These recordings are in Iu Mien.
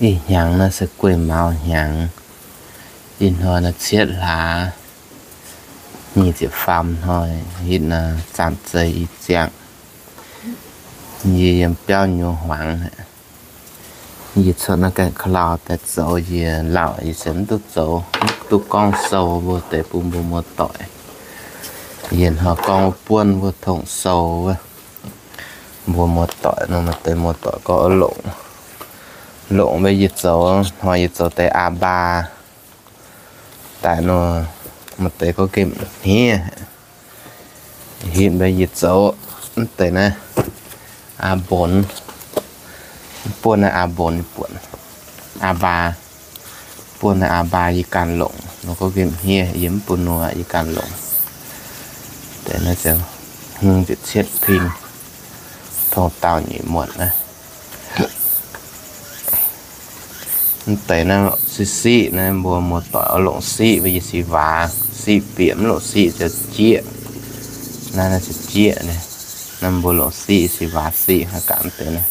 Ih hnyangx naaiv se gueiv maux hnyangx. Ih hnoi naaiv cietv hlaax nyic ziepc faam hnoi, hitv naaiv zanc zei ih ziangh. Yie yiem biauv nyuoz hmuangx. Yie cuotv naaiv gaengh ka'lauh daaih zoux, yie lauh yie se mv duqv zoux, mv duqv gorngv sou. Mbuo deix bun mbuo muoz-doic, yie hnoi gorngv wuov buonv mbuo tongc sou wuov. Mbuo muoz-doic nor, maaih deix muoz-doic gorngv longc, longc mbe yie zoux, hnoi yie zoux deix aa baa daaih nor, maaih deix gorngv gemh hniev. Hitv mbe yie zoux mv deix naaiv aa mbonx, buonv naaiv aa mbonx yie buonc, aa baa, buonv naaiv aa baa yie ganh longc nor, gorngv gemh hniev yie mv bun nor yie ganh longc. Deix naaiv ziouc hmz ziepc cietv pin, tong dauh nyeic muonc naaiv. Mv deix naaiv siqv siqv naaiv, mbuo muoz-doic oix longc siqv, mbuo yie siqv waac, siqv bieqc mv longc siqv ziouc jieqv. Naaiv naaiv ziouc jieqv naaiv. Naaiv mbuo longc siqv, siqv waac siqv haaix gaax deix naaiv.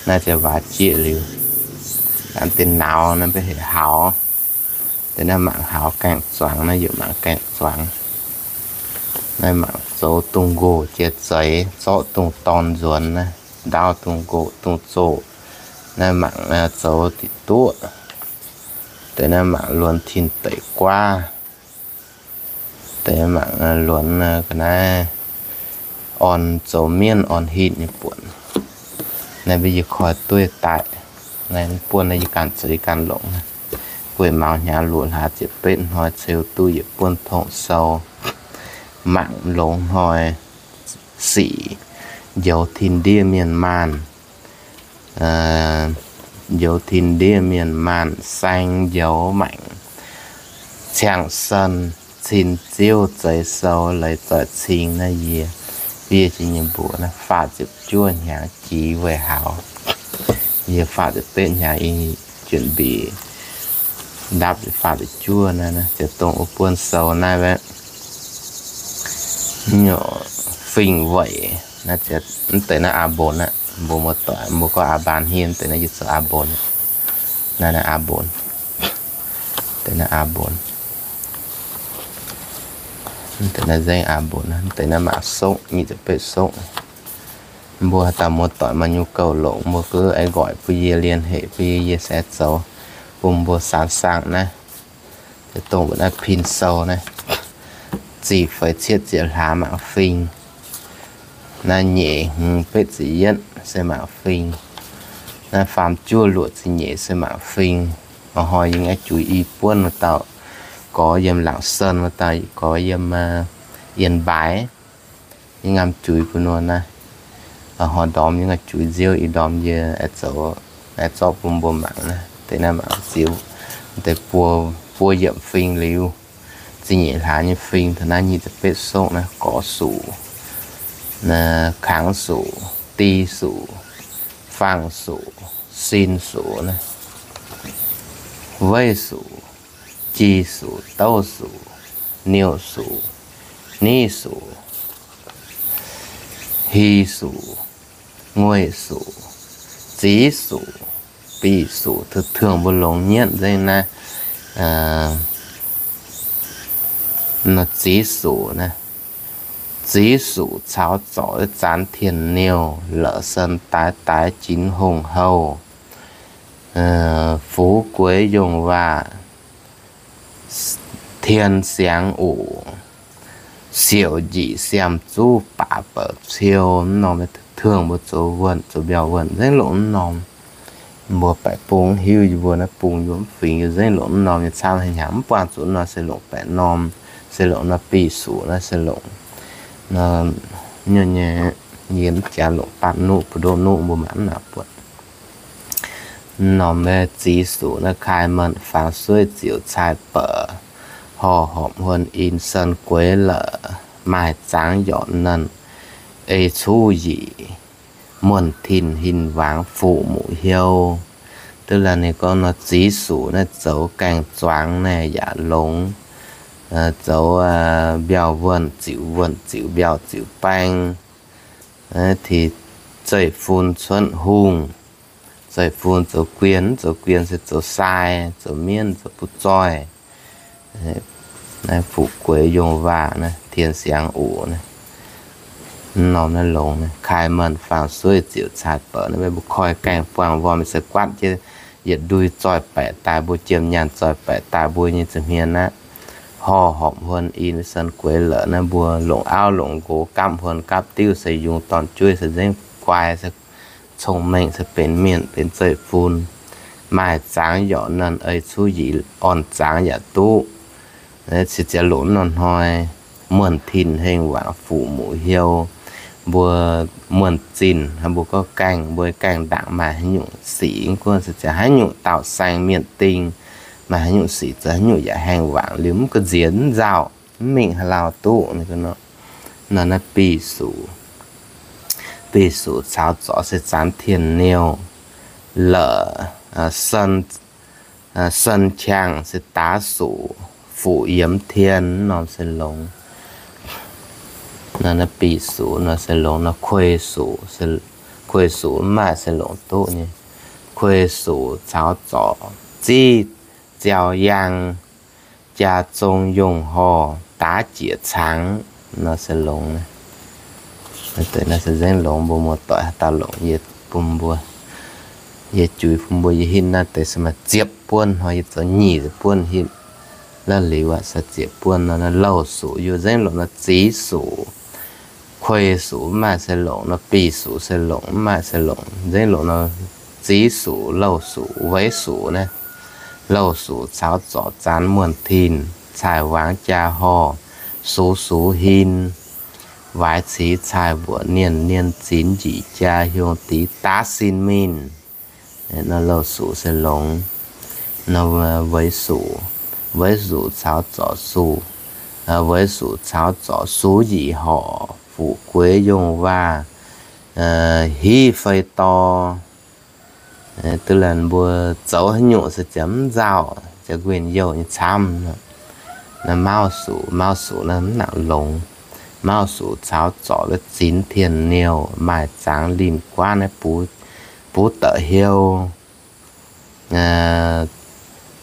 Naaiv ziouc waac jieqv liuz, gaax deix nauz naaiv mbuo heuc hauz. Deix naaiv mangc hauz gaengh zuangx, naaiv yaac mangc gaengh zuangx. Naaiv mangc zoux dongh nqox jiex zeix, zorqv dongh dorn nzuonx naaiv, ndaauv dongh nqox dongh zoqc. Naaiv mangc zoux diqc duqv. Deix naaiv mangc luonx tin deic guaav. Deix mangc luonx ga'naaiv orn zoux mienv orn hitv nyei buonc. Naaiv mbuo yie koi dueiv daaih. Naaiv buonv naaiv yie ganh zoux yie ganh longc. Gueiv maux hnyangx luoqc hlaax ziepc betv hnoi ceu duqv yietc buonv tongc sou. Mangc longx hnoi sic njoux tin ndiev mienh maanh, njoux tin ndiev mienh maanh saeng njoux maengc, ciangh sen cin ziouv zeix sou leiz zoih cing naaiv yie fiev jiex nyei mbuox naaiv faah ziepc juov hnyangx jiex weic hauz. Yie faah ziepc betv hnyangx i juonc mbic ndapv faah ziepc juov naaiv, ziouc dongh wuov buonv sou naaiv. Fingx weic naaiv, mv deix naaiv aa mbonx aqv. Mbuo muoz-doic mbuo gorngv aa baan hniev, mv deix naaiv yie zoux aa mbonx. Naaiv naaiv aa mbonx, deix naaiv aa mbonx, mv deix naaiv nzengc aa mbonx, mv deix naaiv mangc sokv, nyic ziepc betv sokv. Mbuo haaix dauh muoz-doic maaih nyungc gouv longx, mbuo gouv aengx nqoic bun yie, liên hệ bun yie, yie se zoux bun mbuo saan saangh naaiv. Dongh mbuo naaiv pin sou naaiv, ziqc feix cietv ziepc hlaax mangc fing. Naaiv nyeic hmz betv ziepc yietv se mangc fing. Naaiv faam juov luoqc ziepc nyeic se mangc fing. Hnoi yie ngaaiv juix i buonv wuov dauh, gorx yiem Laangc Sen wuov dauh, gorx yiem Yên Bái. Yie ngaam juix bun nor naaiv. Hnoi ndorm yie ngaam juix nziouv, ih ndorm yie aengx zorqv bun mbuo mangc naaiv. Deix naaiv mangc ziux, deix buo, buo yiemc fing liuz, ziepc nyeic hlaax nyei fing, taux naaiv nyic ziepc betv sokv naaiv, gorx suqc, kangx suqc, di suqc, faang suqc, sin suqc naaiv, weiv suqc, ji suqc, douv suqc, niuh suqc, niv suqc, hi suqc, ngueiv suqc, ziv suqc, bic suqc, tengx mbuo longx nyetv nzengc naaiv. Nor ziv suqc naaiv, ziv suqc caux zorc zanx tien niuh, la'sen daix daix jinx hongh houh, fuv gueix yongh waac, tien siangx uqc, siouc njiec siam zuv baac bouc ciou. Mv norm tengx mbuo zoux wuonh, zoux mbiauz wuonh nzengc longc mv norm. Mbuo baeqc bung hiuv yie mbuo naaiv bung yie mv fingx, yie nzengc longc mv norm nyei camv haic hnyangx. Mv buangh zuqc mv norm se longc baeqc norm, se longc nor bic suqc naaiv se longc nor, nyei, yie mv jaax longc baatv nuqv, buoz-ndoqv nuqv mbuo mangc mv naac buatc. Mv norm ziv suqc naaiv, kai menh fangx sueiv ziouc cai bouc, horh horpc huon in sen gueix la'maih zangx yorqc nernh, ei cuv yic, muonh tin hin wangx fuqv muqc hiou. Duqv laanh ninh gorngv nor, ziv suqc naaiv zoux gaengh zuangx naaiv yaac longx, zoux mbiauh wuonh ziux wuonh ziux mbiauh ziux baeng, ti zeiv fun cuotv hungh, zeiv-fun zoux guien, zoux guien se zoux sai, zoux mienv, zoux butv zoih. Naaiv fuqv gueix yongh waac naaiv tien siangx oc. Norm naaiv longx, kai menh fangx sueiv ziouc caaix bouc naaiv, mbuo koi gaengh buangh worm se guatv jienv yietc ndui zoih baeqc daaih, mbuo jiem nyaanh zoih baeqc daaih, mbuo nyei za'hmien aqv. Horh horpc huon in, san gueix la'naaiv mbuo longc auv longc nqox gapv huon gapv diuv se yungz dorn-jueiv se nzengc guai se cong-mengh se benx mienh benx zeiv-fun. Maaih zangx yorqc nanv ei cuv yic orn zangx yaac duqv. Se ziouc longc nor hnoi muonh tin heng wangc fuqv muqv hiou. Mbuo muonh zinh mbuo gorngv gaengh, mbuo gaengh ndaangc maaih haaix nyungc sic, guonv se ziouc haaix nyungc dauh saeng mienh ding, maaih haaix nyungc sic zoux haaix nyungc yaac heng wangc liuz mv ga'nziex mv nzauh, mv mingh haaix lauh duqv. Nor naaiv Bih Sux, Bih Sux caux zorc se zanx tien niouh la'sen, sen qangx se daav suqc fuqv yiemx tien norm se longx. Naaiv Bih Sux nor se longx, nor Kuei Sux, Kuei Sux mv maaih se longx duqv nyei. Kuei Sux caux zorc ziqv ziaux yaang jaa zong yongh horh daav jieqc cangx nor se longx. Naaiv se nzengc longx, mbuo muoz-doic haaix dauh longx yie bun mbuo, yie juix bun mbuo. Yie hitv naaiv deix se maaih ziepc buonv hnoi, yie zoux nyic buonv hitv. La'liuz aqv, se ziepc buonv nor. Naaiv Louh Sux yie nzengc longx, naaiv Ziv Sux, Kuei Sux mv maaih se longx, nor Bih Sux se longx, mv maaih se longx, nzengc longx nor Ziv Sux, Louh Sux, Weiv Sux naaiv. Louh Sux caux zorc zanx muonh tin, caaih wangx jaa horh, sux sux hin, waaic cix caaih mbuoqc nienh, nienh zinx njiec jaa hiong dix daav sin mingh. Nor Louh Sux se longx. Nor Weiv Sux, Weiv Sux caux zorc sux, Weiv Sux caux zorc sux yic horc fuqv gueix yongh waac hiv fei dorh. Duqv laanh mbuo zoux haaix nyungc se ziouc mv nzauh, ziouc nquin youh nyei camv. Naaiv Mauv Sux, Mauv Sux naaiv mv nangc longx. Mauv Sux caux zorc wuov zinx tien niouh maaih zangx linh guaav naaiv bux, bux da'hio,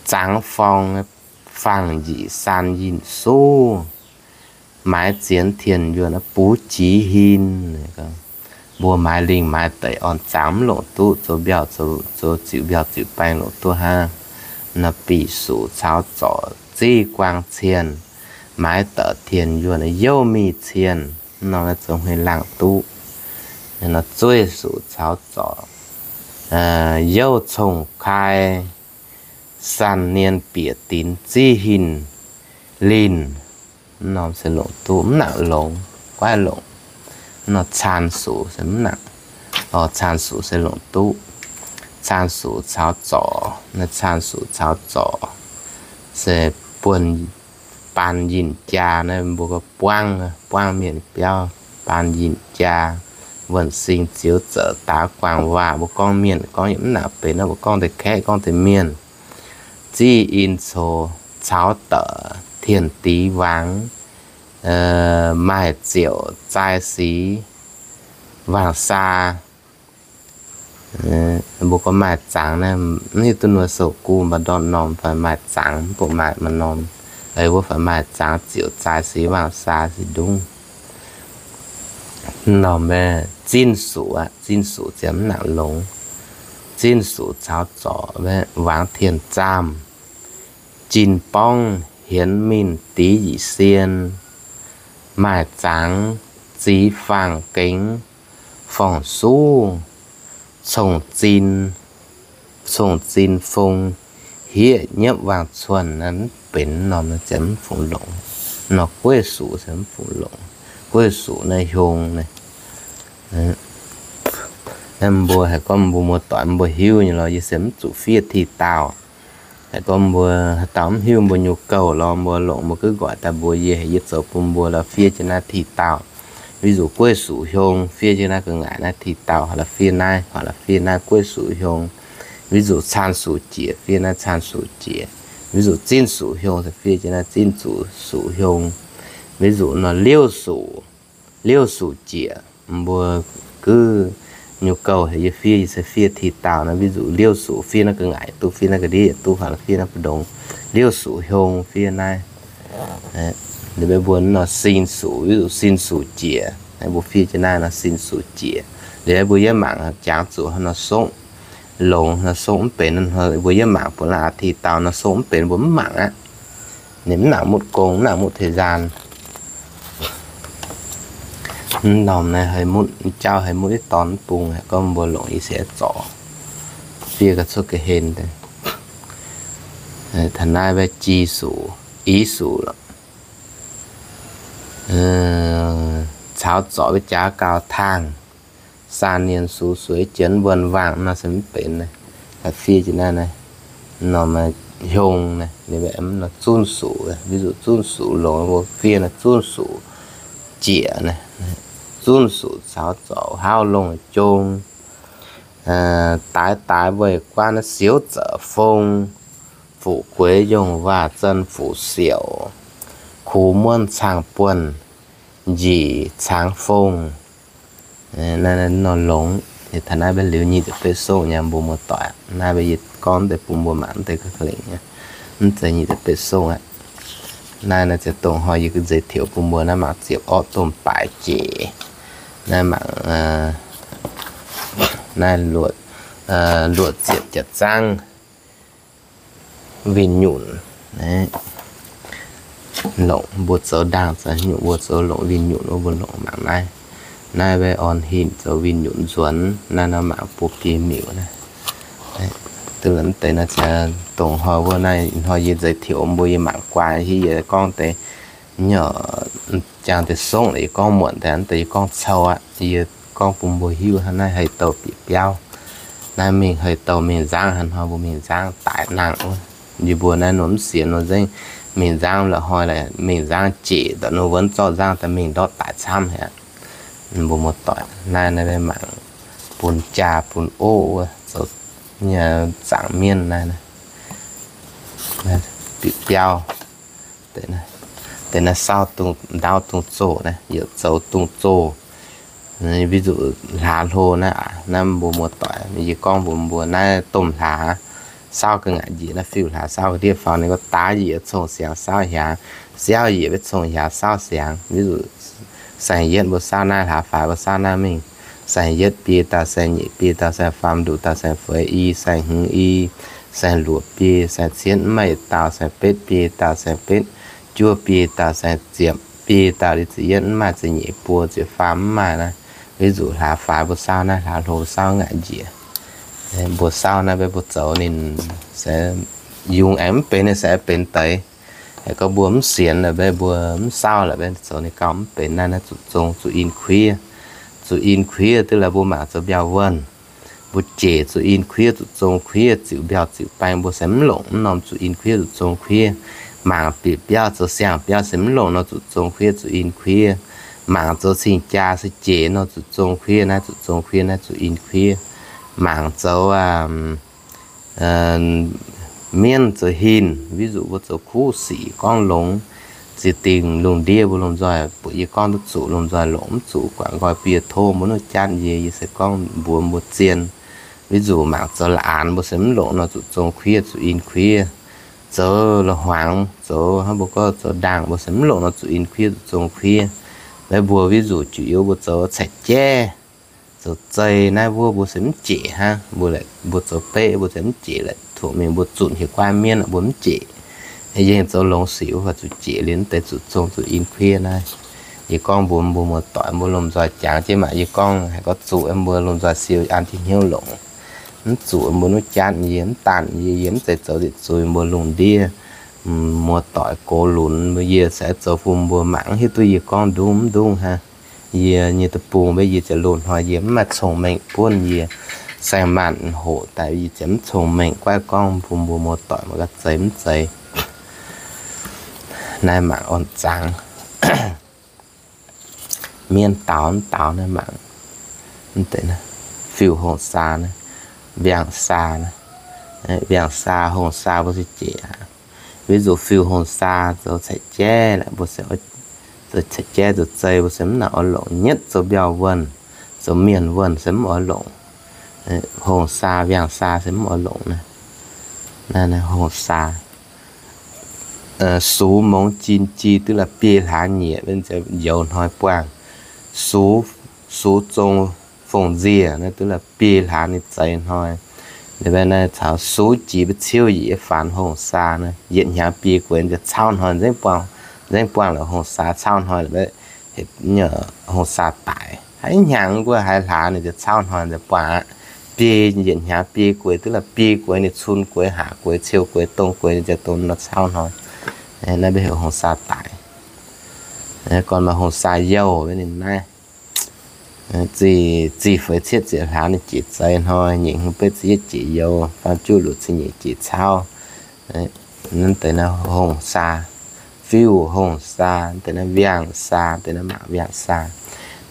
zangx forng fangx njiec san yinh suv, maaiz zienx tien yuonh bux jix hin. Mbuo maaiz lingh maaiz deic orn zangx mv longc duqv, zoux mbiauh, zoux ziux mbiauh ziux baeng longc duqv hnangv. Nor Bih Sux caux zorc ziqv guang cien, maaiz da'hio tien yuonh youh mingh cien, nor zoux hmei laangh duqv. Nor Zueiv Sux caux zorc youh cong-kai, sanh nien bieqc dinx ziqv hin linh, norm se longc duqv, mv nangc longx, guaiv longc. Nor Caan Sux se mv nangc, Caan Sux se longc duqv. Caan Sux caux zorc, naaiv Caan Sux caux zorc se buonv baan yinh jaa naaiv, mbuo gorngv buangv, buangv mienh biauv, baan yinh jaa, wuonh sing ziouc zouc daaix guangc waac. Mbuo gorngv mienh gorngv yaac mv nangc benx nor, mbuo gorngv deix kaeqv, gorngv deix mienh. Ziqv in coux caux da'tien dix wangx, maaih ziouc zai sic wangh saa. Mbuo gorngv maaih zangx naaiv, mv hiuv duqv nor sou-gu mba'ndortv norm fai maaih zangx, mv baac maaih m'norm, ei wuov fai maaih zangx ziouc zai sic wangh saa sic ndungv. Norm Zinh Suqc aqv, Zinh Suqc ziouc mv nangc longx. Zinh Suqc caux zorc wangx tien zaamh, jin borngv hienx mingh dix yic sien, maaih zangx ziv fangx gengx forng-suv, cong-zin, cong-zin fong hieqv nyiepv wangh cuonh. Naaiv mv benx norm, naaiv ziouc mv fungx longx. Nor Gueiv Suqc se mv fungx longx. Gueiv Suqc naaiv hiong naaiv, mbuo haiz gorngv mbuo muoz-doic mbuo hiuv nyei lorqc, yie se mv zuqc fiev ti dauh. Haiz gorngv mbuo haaix dauh mv hiuv mbuo nyei gouv lorqc, mbuo longc mbuo gux nqoic daaih mbuox yie, haiz yie zoux bun mbuo lorqc, fiev jienv naaiv ti dauh. Ví dụ Gueiv Suqc hiong, fiev jienv naaiv ga'ngaaic naaiv ti dauh, la'fiev naaiv, la'fiev naaiv Gueiv Suqc hiong. Ví dụ Caan Suqc Jieqc, fiev naaiv Caan Suqc Jieqc. Ví dụ Zinh Suqc hiong, fiev jienv naaiv Zinh Suqc, Suqc hiong. Ví dụ nor Liouv Suqc, Liouv Suqc Jieqc, mbuo gux nyei gouh heuc yie fiev, yie se fiev ti dauh naaiv. Ví dụ liouh suqc fiev naaiv ga'ngaaic duqv, fiev naaiv ga'ndiev duqv, fiev naaiv mbu'ndongx. Liouh suqc hiong fiev naaiv. Ninh mbuo mbuo nor sin suqc, ví dụ sin suqc jiex, mbuo fiev jienv naaiv nor sin suqc jiex. Liuz mbuo yiem mangc jangx zuqc nor songv longx, nor songv mv benx, mbuo yiem mangc bun la'aaix ti dauh nor songv mv benx, mbuo mv mangc aqv. Ninh mv nangc mutv gong, mv nangc mutv thời gian. Mv norm naaiv haiz mutv, jauv haiz mutv i dorn bung, gorngv mbuo longc i sieqv zorc fiev ga'cuotv ga'hlen deix. Taux naaiv mbuo ji suqc, i suqc lorqc. Caux zorc mbuo jaax gaux taangh, saa nien sux sueix jienv wuonh waangc nor se mv benx naaiv. Fiev jienv naaiv naaiv, norm hiong naaiv, ninh mbuo nor zunv suqc, ví dụ zunv suqc longx, mbuo fiev naaiv zunv suqc jiex naaiv, zunv suqc caux zorc hauv longh jong. Daaix daaix weih guaav naaiv siouv za'fong, fuqv gueix yongh waac zan fuqv siouc, kuv muonv cang buonv, njiec cangx fong. Naaiv nor longx. Taux naaiv mbuo liuz nyic ziepc betv songv nyei, mbuo muoz-doic. Naaiv mbuo yie gorngv deix bun mbuo mangc deix ga'lengc nyei. Mv zeiz nyic ziepc betv songv aqv. Naaiv naaiv ziouc dongh hnoi yie giới thiệu bun mbuo naaiv mangc ziepc orqv domh baaix jeic. Naaiv mangc, naaiv luoqc ziepc jaav zaangv. Winh nyunc, longc mbuo zoux ndaangc za'nyungc mbuo zoux longc winh nyunc wuov, mbuo longc mangc naaiv. Naaiv mbuo orn hinc zoux winh nyunc nzuonx, naaiv nor mangc buo biei miuc naaiv. Duqv mv deix naaiv ziouc dongh hnoi wuov naaiv hnoi yie giới thiệu mbuo yie mangc guaax hiuv yie gorngv deix nyei, jangx deix songv yie gorngv muonc deix, deix yie gorngv cou aqv. Yie gorngv bun mbuo hiuv hnangv naaiv hei douh bieqc biauv. Naaiv mingh hei douh mingh nzangv, hnangv hnoi mbuo mingh nzangv daic nangh wuov. Yie mbuo naaiv nor mv sienx nor nzengc, mingh nzangv la'hnoi la'mingh nzangv jieqc ndortv nor wuonv zorqv nzangv daaih mingh ndortv daic camv haic. Mbuo muoz-doic naaiv, naaiv mangc bun jaa bun oqv wuov, zoux nyei zaangc mienv naaiv, bieqc biauv. Deix naaiv sauv dungz ndaauv dungz zoh naaiv, yietc zoux dungz zoh. Ví dụ hlaax hlo naaiv, naaiv mbuo muoz-doic yie gorngv mbuo mbuo naaiv domh hlaax sauv ga'ngaaic njiec, naaiv fiuv hlaax sauv ga'ndiev faaux, ninh gorngv daav yiec cong-siangx sauv hiaangx, siauv yiec maiv cong-hiaangx sauv siangx. Ví dụ saeng-yietv mbuo sauv naaiv, hlaax faix mbuo sauv naaiv mingh. Saeng-yietv biei dauh, saeng-nyeic biei dauh, saeng-faam nduqc dauh, saeng-feix i, saeng-hmz i, saeng-luoqc biei, saeng-cietv mv maaih yietc dauh, saeng-betv biei dauh, saeng-betv juov biei dauh, saeng-ziepc biei dauh, liuz ziepc yietv mv maaih, ziepc nyeic buo, ziepc faam mv maaih naaiv. Ví dụ hlaax faix mbuo sauv naaiv, hlaax hlo sauv ngaaic njiec. Mbuo sauv naaiv mbuo zoux ninh se yungz aengx mv benx, ninh se benx deix. Gorngv mbuo mv sienx la'maah, mbuo mv sauv la'maah, zoux ninh gauh mv benx. Naaiv naaiv zuqc zong zuqc in kuiv. Zuqc in kuiv duqv la'maah, mbuo mangc zoux mbiauh wuonh, mbuo jeic zuqc in kuiv, zuqc zong kuiv, ziux mbiauh ziux baeng mbuo se mv longc. Mv norm zuqc in kuiv zuqc zong kuiv. Mangc bieqc biauv zoux siang-biauv se mv longc nor zuqc zong kuiv zuqc in kuiv. Mangc zoux cing-jaa se jeic nor zuqc zong kuiv, naaiv zuqc zong kuiv, naaiv zuqc in kuiv. Mangc zoux mienv zoux hinc, ví dụ mbuo zoux kuv sic gorngv longx, ziex dingc lungh ndiev mbuo lomh nzoih, buatc yie gorngv duqv zuqc lomh nzoih longc, mv zuqc guangc nqoi bun yie tov mbuo nuqv jatv yie, yie se gorngv mbuox mbuo zien. Ví dụ mangc zoux la'anx mbuo se mv longc nor zuqc zong kuiv zuqc in kuiv. Zoux la'hmuangx, zoux hnangv mbuo gorngv zoux ndaangc mbuo se mv longc nor zuqc in kuiv zuqc zong kuiv. Maiv mbuo ví dụ juqc youh mbuo zoux caiv jaiv, zoux zei naaiv wuov mbuo se mv jeic hnangv. Mbuo, mbuo zoux beqv mbuo se mv jeic la'tuoqc mingh mbuo zunc hieh guaiv mienv mbuo mv jeic. Yie zoux longx sic wuov zuqc jeic liuz mv deix zuqc zong zuqc in kuiv naaiv. Yie gorngv mbuox mbuo muoz-doic mbuo lomh nzoih jangx jienv mangc, yie gorngv haiz gorngv zuqc mbuo lomh nzoih siou an jienv hnyouv longc. Mv zuqc mbuo nuqv jatv yie, mv daanh yie, yie mv zeiz zoux nzipc zuiz mbuo lungh ndiev. Muoz-doic gox lunx mbuo yie se zoux bun mbuo mangc hiuv duqv yie gorngv ndungv mv ndungv hnangv. Yie nyei deic-bung mbuo yie ziouc loz-hnoi yie mv maaih cong-mengh buonv yie saeng-maanh hoqc daaih yie ziouc mv cong-mengh guaiv gorngv bun mbuo muoz-doic mangc ga'zeix mv zeiz. Naaiv mangc orn-zangx. Mienv daaux mv daaux naaiv mangc. Fiuv hongh saa naaiv, mbiaangc saa naaiv, mbiaangc saa hongh saa mbuo se jeic aqv. Ví dụ fiuv hongh saa zoux caiv jaiv la'maah, mbuo se zoux caiv jaiv zoux zei mbuo se mv nangc oix longc nyietv zoux mbiauh wuonh. zoux mienh wuonh se mv oix longc. Hongh saa, viangh saa se mv oix longc naaiv. Naaiv hongh saa. Sux mongx jin ji duqv la'biei hlaax nyieqc, youz hnoi buangh. Sux, sux zong fongc nziec naaiv duqv la'biei hlaax ninh zeix hnoi. Liuz naaiv caux sux jiex mbuo ciouv yietc faanx hongh saa naaiv, yietc hnyangx biei gueix nziex cauv hnoi, nzengc buangh, nzengc buangh la'hongh saa cauv hnoi la'bieiv hongh saa daic. Haiz hnyangx guoqv haiz hlaax ninh ziouc cauv hnoi nzengc buangh aqv. Biei yietc hnyangx biei gueix duqv la'biei gueix, ninh cun gueix, haac gueix, ciou gueix, dong gueix, ninh ziouc dongh nor cauv hnoi. Naaiv mbuo heuc hongh saa daic. Gorn maaih hongh saa youh ninh naaiv. Zih, zih feix cietv ziepc hlaax ninh jiex zeix hnoi, nyic hmz betv ziepc yietv jiex youz, faam juqv luoqc ziepc nyeic jiex cauv. Naaiv deix naaiv hongh saa, fiuv hongh saa, deix naaiv viangh saa, deix naaiv mangc viangh saa.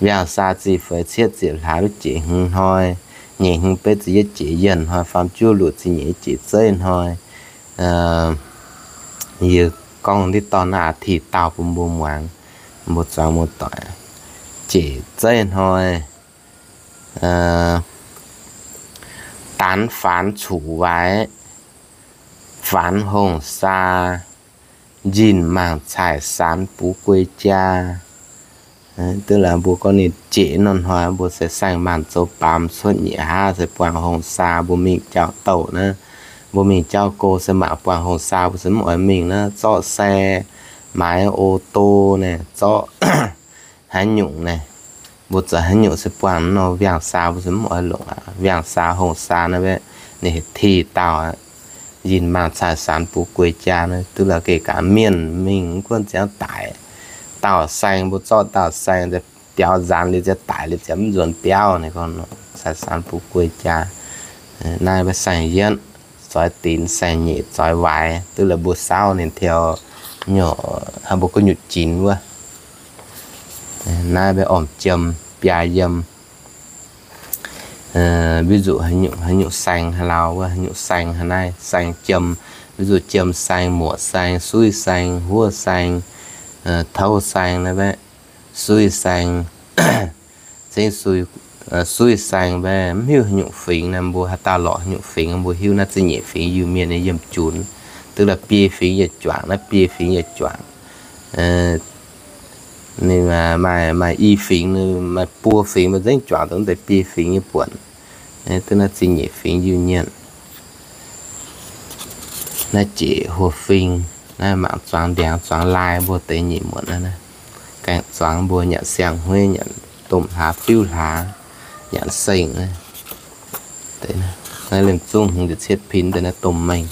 Viangh saa zih feix cietv ziepc hlaax jiex hmz hnoi, nyic hmz betv ziepc yietv jiex yienh hnoi, faam juqv luoqc ziepc nyeic jiex zeiv hnoi. Yie gorngv ndiev dorn naaiv aqv, tih dauh bun mbuo muangx, mbuo zuangx muoz-doic. Jiex zeiv hnoi, danx faanx cuqv waaic, faanx hongh saa, njinh mangc caaic saanx bux guei jaa. Duqv laaix mbuo gorngv ninh jiex nor hnoi mbuo se saeng-maanh zoux baamz cuotv nyeic hlaax se buangh hongh saa mbuo mingh jauv-douh naaiv. Mbuo mingh jauv-go se mangc buangh hongh saa mbuo se mv oix mingh naaiv, zorqv sai, maaiz ô tô naaiv, zorqv haaix nyungc naaiv, mbuo zoux haaix nyungc se buangh nor viangh saa mbuo se mv oix longc aqv. Viangh saa hongh saa naaiv, ninh heuc tih dauh aqv. Njinh mangc caaic saanx bux guei jaa naaiv, duqv laaix geh gaax mienh mingh mv gunv ziangx daic. Dauh saeng mbuo zorqv dauh saeng biaux nzaanx liuz ziouc daic liuz ziouc mv nzuonx biauv naaiv, gorngv caaic saanx bux guei jaa. Naaiv mbuo saeng yietv, zoix dinx, saeng nyeic zoix waaic, duqv laaix mbuo saauv ninh tiaux nyungc, haaix mbuo gorngv nyutc jinx wuov. Naaiv mbuo orm jiem, biaa yiem. Ví dụ haaix nyungc, haaix nyungc saeng haaix lauh wuov, haaix nyungc saeng haaix naaiv, saeng jiem, ví dụ jiem saeng, muoqc saeng, suiv saeng, huov saeng, touv saeng naaiv, suiv saeng, cingv suiv, suiv saeng mv hiuv haaix nyungc fingx naaiv, mbuo haaix dauh lorqc haaix nyungc fingx mbuo hiuv. Naaiv ziepc nyeic fingx Iu-Mienh nyei yiem junx, duqv laaix biei fingx yietc juangc, naaiv biei fingx yietc juangc. Ninh maaih, maaih i fingx, maaih buo fingx mbuo nzengc juangc dongh deix biei fingx nyei buonc. Duqv naaiv ziepc nyeic fingx Iu-Mienh. Naaiv jiex huo fing, naaiv mangc zuangx ndiangx zuangx lai mbuo deix nyeic muonc naaiv, gaengh zuangx mbuo nyanc siang-hueiv, nyanc domh hlaax fiuv hlaax, nyanc seng. Naaiv liemh zungv hmz ziepc cietv pin deix naaiv domh mengh.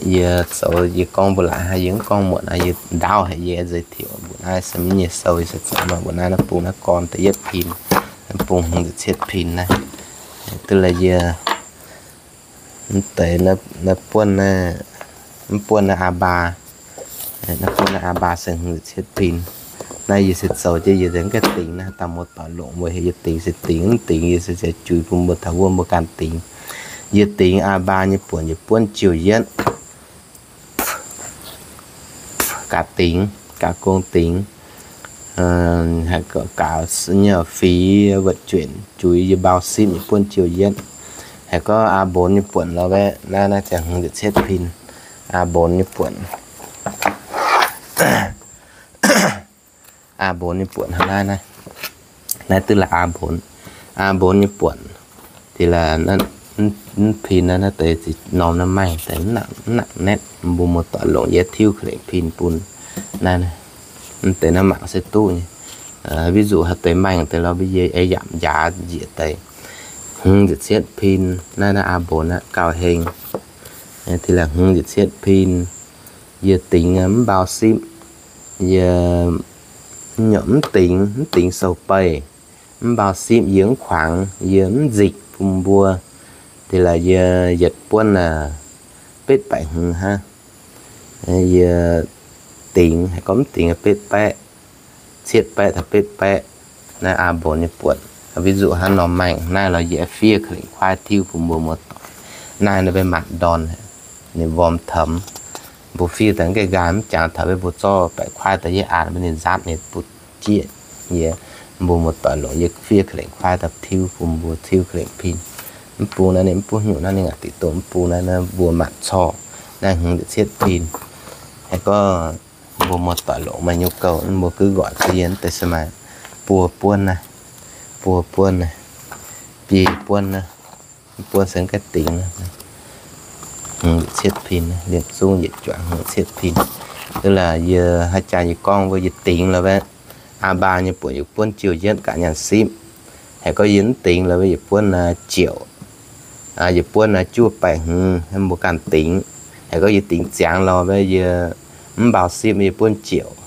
Yie zoux, yie gorngv mbuo laaic haic, yie mv gorngv muonc aqv, yie ndaauv haic, yie nzeix tiuc mbuo naaiv se mv nyei sou, yie se zoux nor mbuo naaiv, naaiv bung naaiv gorn da'yietv pin, bung hmz ziepc cietv pin naaiv. Duqv laaix yie mv deix naaiv buonv, mv buonv naaiv aa baa, naaiv buonv naaiv aa baa se hmz ziepc cietv pin. Naaiv yie se zoux jienv yie nzengc gaengh dingx naaiv, dauh muoz-doic longc mbuo heuc yie dingx se dingx, mv dingx yie se juix bun mbuo taux wuov mbuo ganh dingx. Yie dingx aa baa nyei buonc yie buonv jiouh yietv. Gaax dingx, gaax gong dingx, gaax nyei fingx wuotc juenc juix yie mbau sipv nyei buonv jiouh yietv. Haiz gorngv aa mbonx nyei buonc lorz waeqv naaiv, naaiv ziangh hmz ziepc cietv pin. Aa mbonx nyei buonc, aa mbonx nyei buonc hnangv naaiv, naaiv, naaiv duqv laaix aa mbonx, aa mbonx nyei buonc. Deix laaix mv pin naaiv, naaiv deix norm naaiv maengh deix mv nangc netv, mbuo muoz-doic longc yie tiuv ka'lengc pin bun. Naaiv, mv deix naaiv mangc se duqv nyei. Ví dụ haaix deix maengh deix lorz mbuo yie eix yamc njaaux njiec deix. Hmz ziepc cietv pin, naaiv naaiv aa mbonx aqv, gauh heng. Deix laaix hmz ziepc cietv pin, yie dingx mv mbau sipv, yie mv dingx, mv dingx sou-beih, mv mbau sipv, yie mv kuangx, yie mv nzikc bun mbuo. Deix laaix yie yietc buonv betv baeqc hmz hnangv. Yie dingx, haiz gorngv mv dingx betv baeqv, cietv baeqv taux betv baeqv. Naaiv aa mbonx nyei buonc. Ví dụ hnangv norm maengh naaiv lorz yie fiev ka'lengc kuaaiv tiuv bun mbuo muoz-doic. Naaiv naaiv mbenc maanc ndorn, ninh worm taux mbuo fiev daaih gaengh nqaai mv jangx taux mbuo zorqv baeqc kuaaiv daaih yie aanx mbuo ninh nzatv ninh butv jieqv. Yie Mbuo muoz-doic longc yie fiev ka'lengc kuaaiv daaih tiuv bun mbuo, tiuv ka'lengc pin. Mv bung naaiv ninh mv bung nyungc naaiv ninh ngaanc dingc dongh mv bung naaiv, naaiv mbuo maanc corc naaiv hmz ziepc cietv pin. Haiz gorngv mbuo muoz-doic longc maaih nyungc gouh, mbuo gux nqoic bun yie deix se maaih buo buonv naaiv, buo buonv naaiv, biei buonv naaiv, buonv se gaengh dingx naaiv, hmz ziepc cietv pin, liemh zungv yietc juangc hmz ziepc cietv pin. Ih laaix yie haaix jaax yie gorngv mbuo yie dingx lorh wuov, aa baa nyei buonc yie buonv jiouv yietv ga'nyanc sipv. Haiz gorngv yie mv dingx lorh wuov yie buonv naaiv jiouv, yie buonv naaiv juov baeqc hmz, mbuo ganh dingx. Haiz gorngv yie dingx ziangx lorh wuov yie mv npaaux sipv yie buonv jiouv.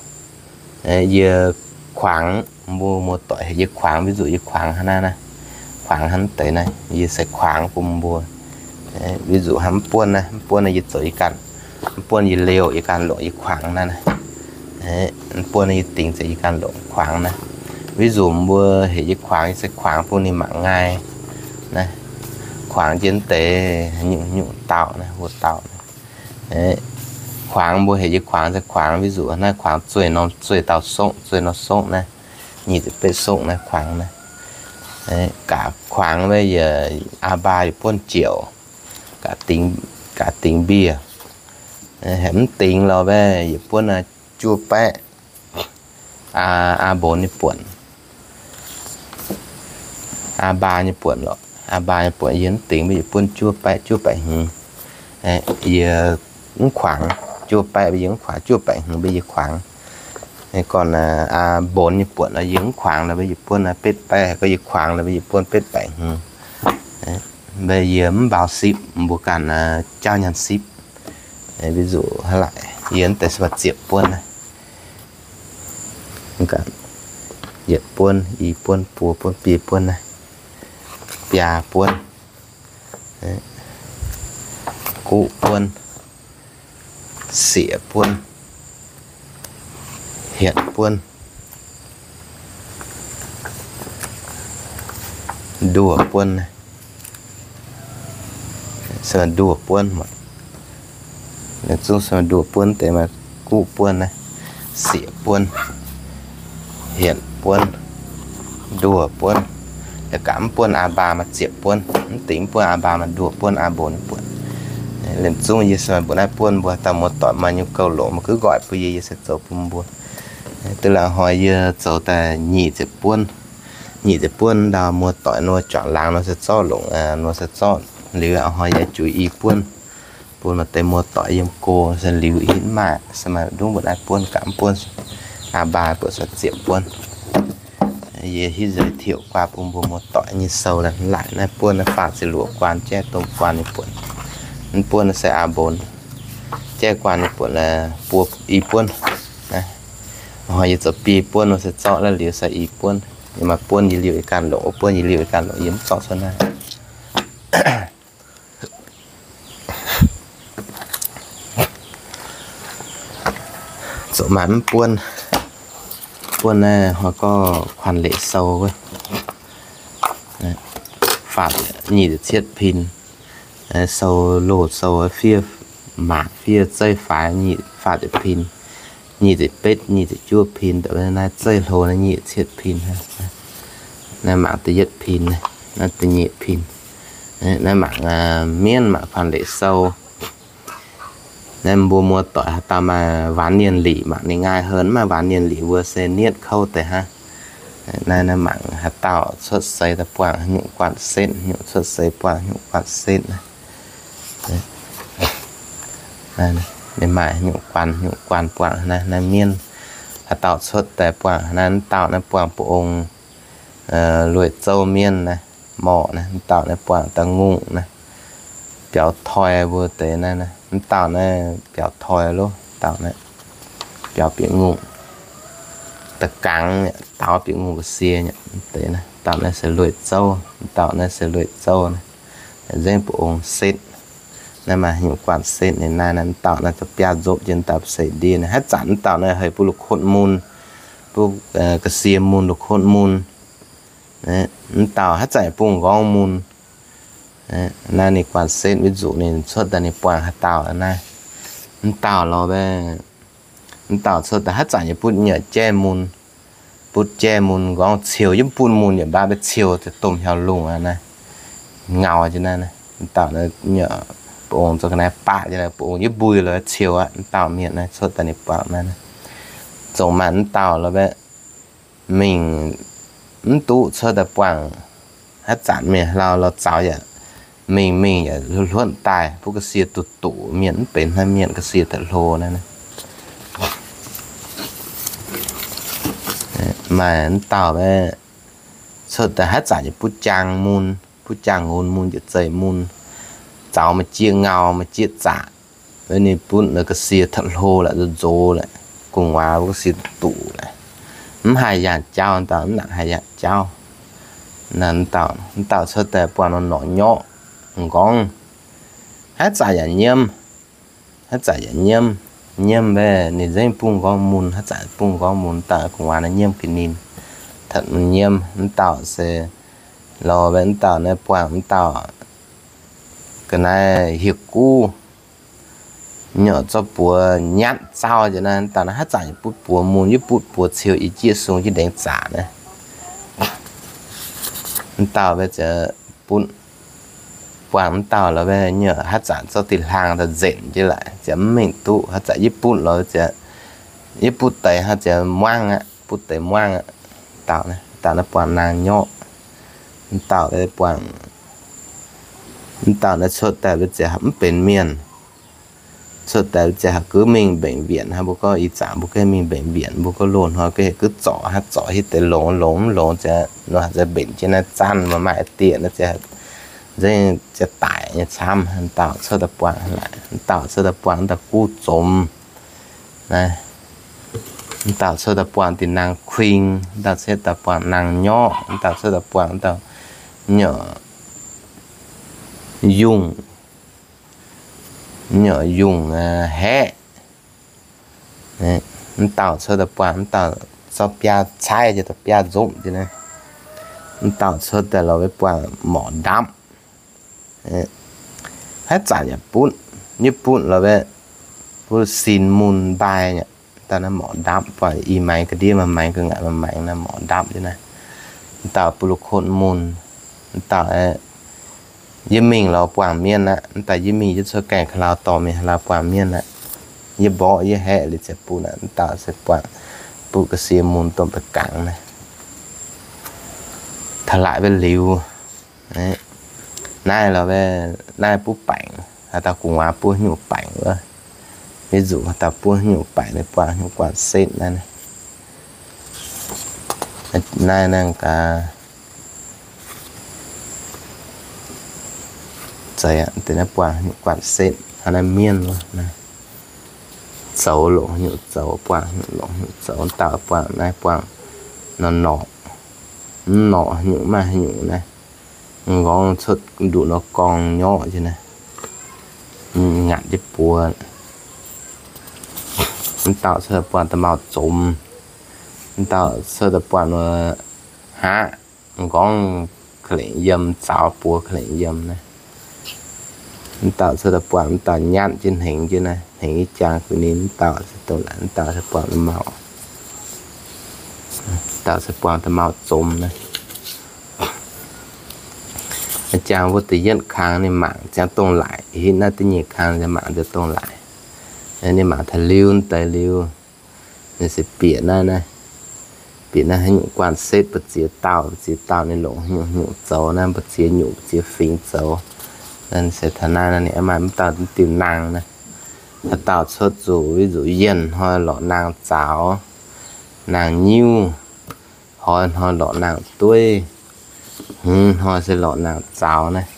Yie kuangx, mbuo muoz-doic heuc yie kuangx, ví dụ yie kuangx hnangv naaiv, kuangx hnangv deix naaiv, yie se kuangx bun mbuo. Ví dụ hnangv mv buonv naaiv, mv buonv naaiv yie zoux yie ganh, mv buonv yie liouh yie ganh longc yie kuangx naaiv. Mv buonv naaiv yie dingx ziouc yie ganh longc kuangx naaiv. Ví dụ mbuo heuc yie kuangx, yie se kuangx bun ninh mangc ngaih naaiv. Kuangx jienv deix nyungc-nyungc dauh naaiv, wuov dauh naaiv. Kuangx mbuo heuc yie kuangx se kuangx, ví dụ naaiv kuangx zueih norm, zueih dauh songv, zueih norm songv naaiv, nyic ziepc betv songv naaiv kuangx naaiv. Gaax kuangx wuov yie, aa baa yie buonv jiouv, gaax dingx, gaax dingx mbiez. Heuc mv dingx lorh wuov yie buonv juov baeqv, aa, aa mbonx nyei buonc, aa baa nyei buonc lorqc. Aa baa nyei buonc yie mv dingx mbuo yie buonv juov baeqv, juov baeqc hmz. Yie mv kuangx, juov baeqv mbuo yie mv kuangx, juov baeqc hmz mbuo yie kuangx. Gorn aa mbonx nyei buonc yie mv kuangx lorh mbuo yie buonv betv baeqv, haiz gorngv yie kuangx lorh mbuo yie buonv betv baeqc hmz. Mbuo yie mv npaaux sipv, mbuo ganh jauv nyaanh sipv. Ví dụ hnangv laaic yie mv deix se maaih ziepc buonv naaiv. Yietc buonv, i buonv, buo buonv, biei buonv naaiv, biaa buonv, guqv buonv, sieqv buonv, hietc buonv, nduoh buonv, se nduoh buonv, zungv se nduoh buonv deix maaih guqv buonv naaiv, sieqv buonv, hietc buonv, nduoh buonv. Yaac gaax mv buonv aa baa maaih ziepc buonv, mv dingx mv buonv aa baa maaih nduoh buonv, aa mbonx buonc. Liemh zungv yie se maaih mbuo naaiv buonv, mbuo haaix dauh muoz-doic maaih nyungc gouh longc, mbuo gux nqoic bun yie, yie se zoux bun mbuo. Duqv laaix hnoi yie zoux daaih nyic ziepc buonv, nyic ziepc buonv ndau muoz-doic nor juangc laangz nor se zorqv longc, nor se zorqv liuz hnoi yie juix i buonv bun maaih deix muoz-doic yiem go se liuz i hitv maaih, se maaih ndungv mbuo naaiv buonv gaax mv buonv aa baa buatc se ziepc buonv. Yie hitv nzeic tiuc guaan bun mbuo muoz-doic nyei sou laaix naaiv buonv naaiv faah ziepc luoqc guaan jaiv domh guaan nyei buonc. Mv buonv naaiv se aa mbonx jaiv guaan nyei buonc, buo i buonv. Hnoi yie zoux biei buonv nor se zorqv naaiv liuz se i buonv. Yie maaih buonv yie liouh yie ganh longc, wuov buonv yie liouh yie ganh longc, yie mv zorqv cuotv naaiv. Zoux maaih mv buonv, buonv naaiv hnoi gorngv kuanx leic sou wuov, faah nyic ziepc cietv pin. Sou loz sou fiev maac fiev zeiv faix nyic, faah ziepc pin, nyic ziepc betv, nyic ziepc juov pin, naaiv zeiv hlo naaiv nyic ziepc cietv pin. Naaiv mangc da'yietv pin, naaiv da'nyeic pin. Naaiv mangc mienv, mangc kuanx leic sou. Naaiv mbuo muoz-doic haaix dauh maaih วันเรียน lic, mangc ninh nqaai hlo, maaih วันเรียน lic mbuo se nietv kouv deix hnangv. Naaiv, naaiv mangc haaix dauh cuotv seix daaih buangh nyungc guanh setv, nyungc cuotv seix buangh nyungc guanh setv. Ninh maaih nyungc guanh, nyungc guanh buangh naaiv, naaiv mienv. Haaix dauh cuotv daaih buangh naaiv, mv dauh naaiv buangh buov ong, lueic zouv mienv naaiv, morc naaiv, mv dauh naaiv buangh da'ngungh naaiv, biaux toi mbuo deix naaiv, mv dauh naaiv biaux toi loh, dauh naaiv biaux bieqc ngungh, da'gangx daaux bieqc ngungh ga'sie deix naaiv, dauh naaiv se lueic zouv, mv dauh naaiv se lueic zouv naaiv, nzengc buov ong setv. Naaiv maaih nyungc guanh setv ninh naaiv, naaiv mv dauh naaiv za'biaav nzopv jienv daaih seix ndiev naaiv, haaix zanc mv dauh naaiv heuc bun la'kotv mun, bun ga'sie mun, la'kotv mun. Mv dauh haaix zanc bun m'nqorngv mun. Naaiv ninh guanh setv, ví dụ ninh cuotv daaih ninh buangh haaix dauh naaiv. Mv dauh lorh, mv dauh cuotv daaih haaix zanc yaac bun nyei jaiv mun. butv jaiv mun nqorngv ciou, yie mv butv mun yaac mbaatv maiv ciou, domh hnyangx lungh aqv naaiv, ngau jienv naaiv. Mv dauh naaiv, mbu'ongx zoux ga'naaiv baqv jienv naaiv, mbu'ongx yie mbuih lo ciou aqv. Mv dauh mienh naaiv cuotv daaih ninh buangh naaiv, zongc maaih mv dauh lo mingh mv duqv cuotv daaih buangh, haaix zanc mienh hlauv lo zaux yaac mingh mingh yaac hluotv daaih, butv ga'sie duqv duqv mienh mv benx hnangv mienh ga'sie daaih hlo naaiv. Maaih mv dauh cuotv daaih haaix zanc yaac butv jaang mun, butv jaang nqonx mun, jiex zeiz mun, zaux maaih jieqv ngau, maaih jieqv zaqc. Ninh butv ga'sie taux hlo la'nzox la'gu'nguaaz, butv ga'sie duqv la'mv haih yangh jauv, dauh mv nangc haih yangh jauv. Mv dauh cuotv daaih buangh norqc nyorqv nqorngv, haaix zanc yaac nyiemv, haaix zanc yaac nyiemv. Nyiemv mbaeqv ninh nzengc bungx nqorngv mun, haaix zanc bungx nqorngv mun, dauh gu'nguaaz naaiv nyiemv ga'ninh, taux nyiemv. Mv dauh se lorz mbaeqv mv dauh naaiv buangh mv dauh ga'naaiv hieh guv, nyei zorqv buoz nyatv zauv jienv naaiv. Mv dauh naaiv haaix zanc yaac butv buoz mun, yie butv buoz ciou, i jieqv sung jienv ndengx zaqc naaiv. Mv dauh mbaeqv ziouc butv buangh mv dauh lorz mbaeqv nyei haaix zanc zorqv diuh hlang daaih nzenc jienv laaix, ziouc mv mengh duqv. Haaix zanc yie butv lorz ziouc, yie butv deix hnangv ziouc muangv aqv, butv deix muangv aqv. Dauh naaiv, dauh naaiv buangh naang nyorqv. Mv dauh buangh, mv dauh naaiv cuotv daaih mbaeqv ziouc mv benx mienh. Cuotv daaih ziouc haih gux mingh mbenc wienc hnangv. Mbuo gorngv ih zanc mbuo gengh mingh mbenc wienc, mbuo gorngv loz-hnoi gengh haih gux zorc hnangv, zorc hietv deix longx longx mv longx ziouc nor haih za'gengh mbenc jienv naaiv zanv, maaih maaih dieh naaiv ziouc nzengc ziouc daic nyei camv. Mv dauh cuotv daaih buangh, mv dauh cuotv daaih buangh mv dauh guv zomx naaiv. Mv dauh cuotv daaih buangh diuh naang kuing, mv dauh cuotv daaih buangh naang nyorqv, mv dauh cuotv daaih buangh mv dauh nyei yungh, nyei yungh haeqv. Mv dauh cuotv daaih buangh mv dauh zorqv biaa caaiv jienv, dorh biaa nzopv jienv naaiv. Mv dauh cuotv daaih lorz mbaeqv buangh morqc ndapv. Haaix zanc yaac butv, yie butv lorz mbaeqv butv sin mun mbaai aqv. Dauh naaiv morqc ndapv, buangh i maengx ga'ndiev maaih maengx, ga'nqaaic maaih maengx naaiv morqc ndapv jienv naaiv. Mv dauh butv lu kotv mun, mv dauh yie mingh lorz buangh mienh aqv. Mv dauh yie mingh yie cuotv gaengh ka'lauh dorh mingh hlaax buangh mienh aqv. Yie mborqv yie haeqv liuz ziouc butv aqv. Mv dauh se buangh butv ga'sie mun domh baeqc gangx naaiv. Taux laaix mbaeqv liuz, naaiv lorz mbaeqv naaiv butv baengc, haaix dauh gu'nguaaz buov haaix nyungc baengc wuov. Ih zanc haaix dauh buov haaix nyungc baengc, ninh buangh haaix nyungc guanh setv naaiv. Naaiv naaiv gaax, zeiz aqv, deix naaiv buangh haaix nyungc guanh setv, hnangv naaiv mienh wuov naaiv. Zoux longc haaix nyungc zoux, buangh haaix nyungc longc haaix nyungc zoux. Dauh buangh naaiv buangh norqc, norqc, mv norqc haaix nyungc maaih haaix nyungc naaiv. Nqorngv cuotv nduqc nor gorngv nyorqv jienv naaiv, ngatc jienv buoz. Mv dauh cuotv daaih buangh da'maauh zomx. Mv dauh cuotv daaih buangh nor haqv, nqorngv ka'lengc yiem, zaux buoz ka'lengc yiem naaiv. Mv dauh cuotv daaih buangh mv dauh nyatv jienv hnengx jienv naaiv, hnengx i jangx gu'nyuoz. Mv dauh se dongh naaiv, mv dauh se buangh da'maauh, mv dauh se buangh da'maauh zomx naaiv. Jangx mbuo da'yietv kang ninh mangc ziangx dongh laaic, hitv naaiv da'nyeic kang ninh mangc ziangx dongh laaic. Ninh mangc taux liuz deix liuz, ninh se bieqc naaiv naaiv, bieqc naaiv haaix nyungc guanh setv, mbu'ziex dauh, mbu'ziex dauh ninh longc haaix nyungc nyungc zoux naaiv, mbu'ziex nyungc, mbu'ziex fingx zoux. Naaiv se taux naaiv naaiv ninh maaih mv dauh diuh naang naaiv. Haaix dauh cuotv zuqc, ih zanc yienh hnoi lorqc naang zaux, naang nyiuv, hoz hnoi lorqc naang dueiv, hmz hnoi se lorqc naang zaux naaiv.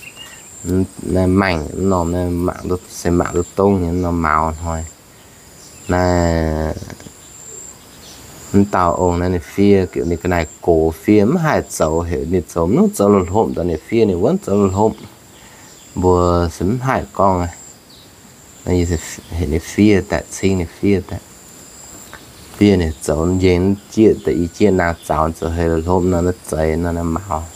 Naaiv maengh mv norm naaiv mangc duqv, se mangc duqv dongv nyei mv norm mauz hnoi. Naaiv mv dauh ong naaiv ninh fiev, ninh ga'naaiv gox fiev mv haih zoux, heuc ninh zoux mv nungc zoux lorqc hlopv, dongh ninh fiev ninh wuov zoux lorqc hlopv. Mbuo se mv haih gorngv, heuc ninh fiev daaih, cingv ninh fiev daaih. Fiev ninh zoux njien jieqv daaih, i jieqv naang zaux zoux heuc lorqc hlopv nor, naaiv zeiz nor, naaiv mauz,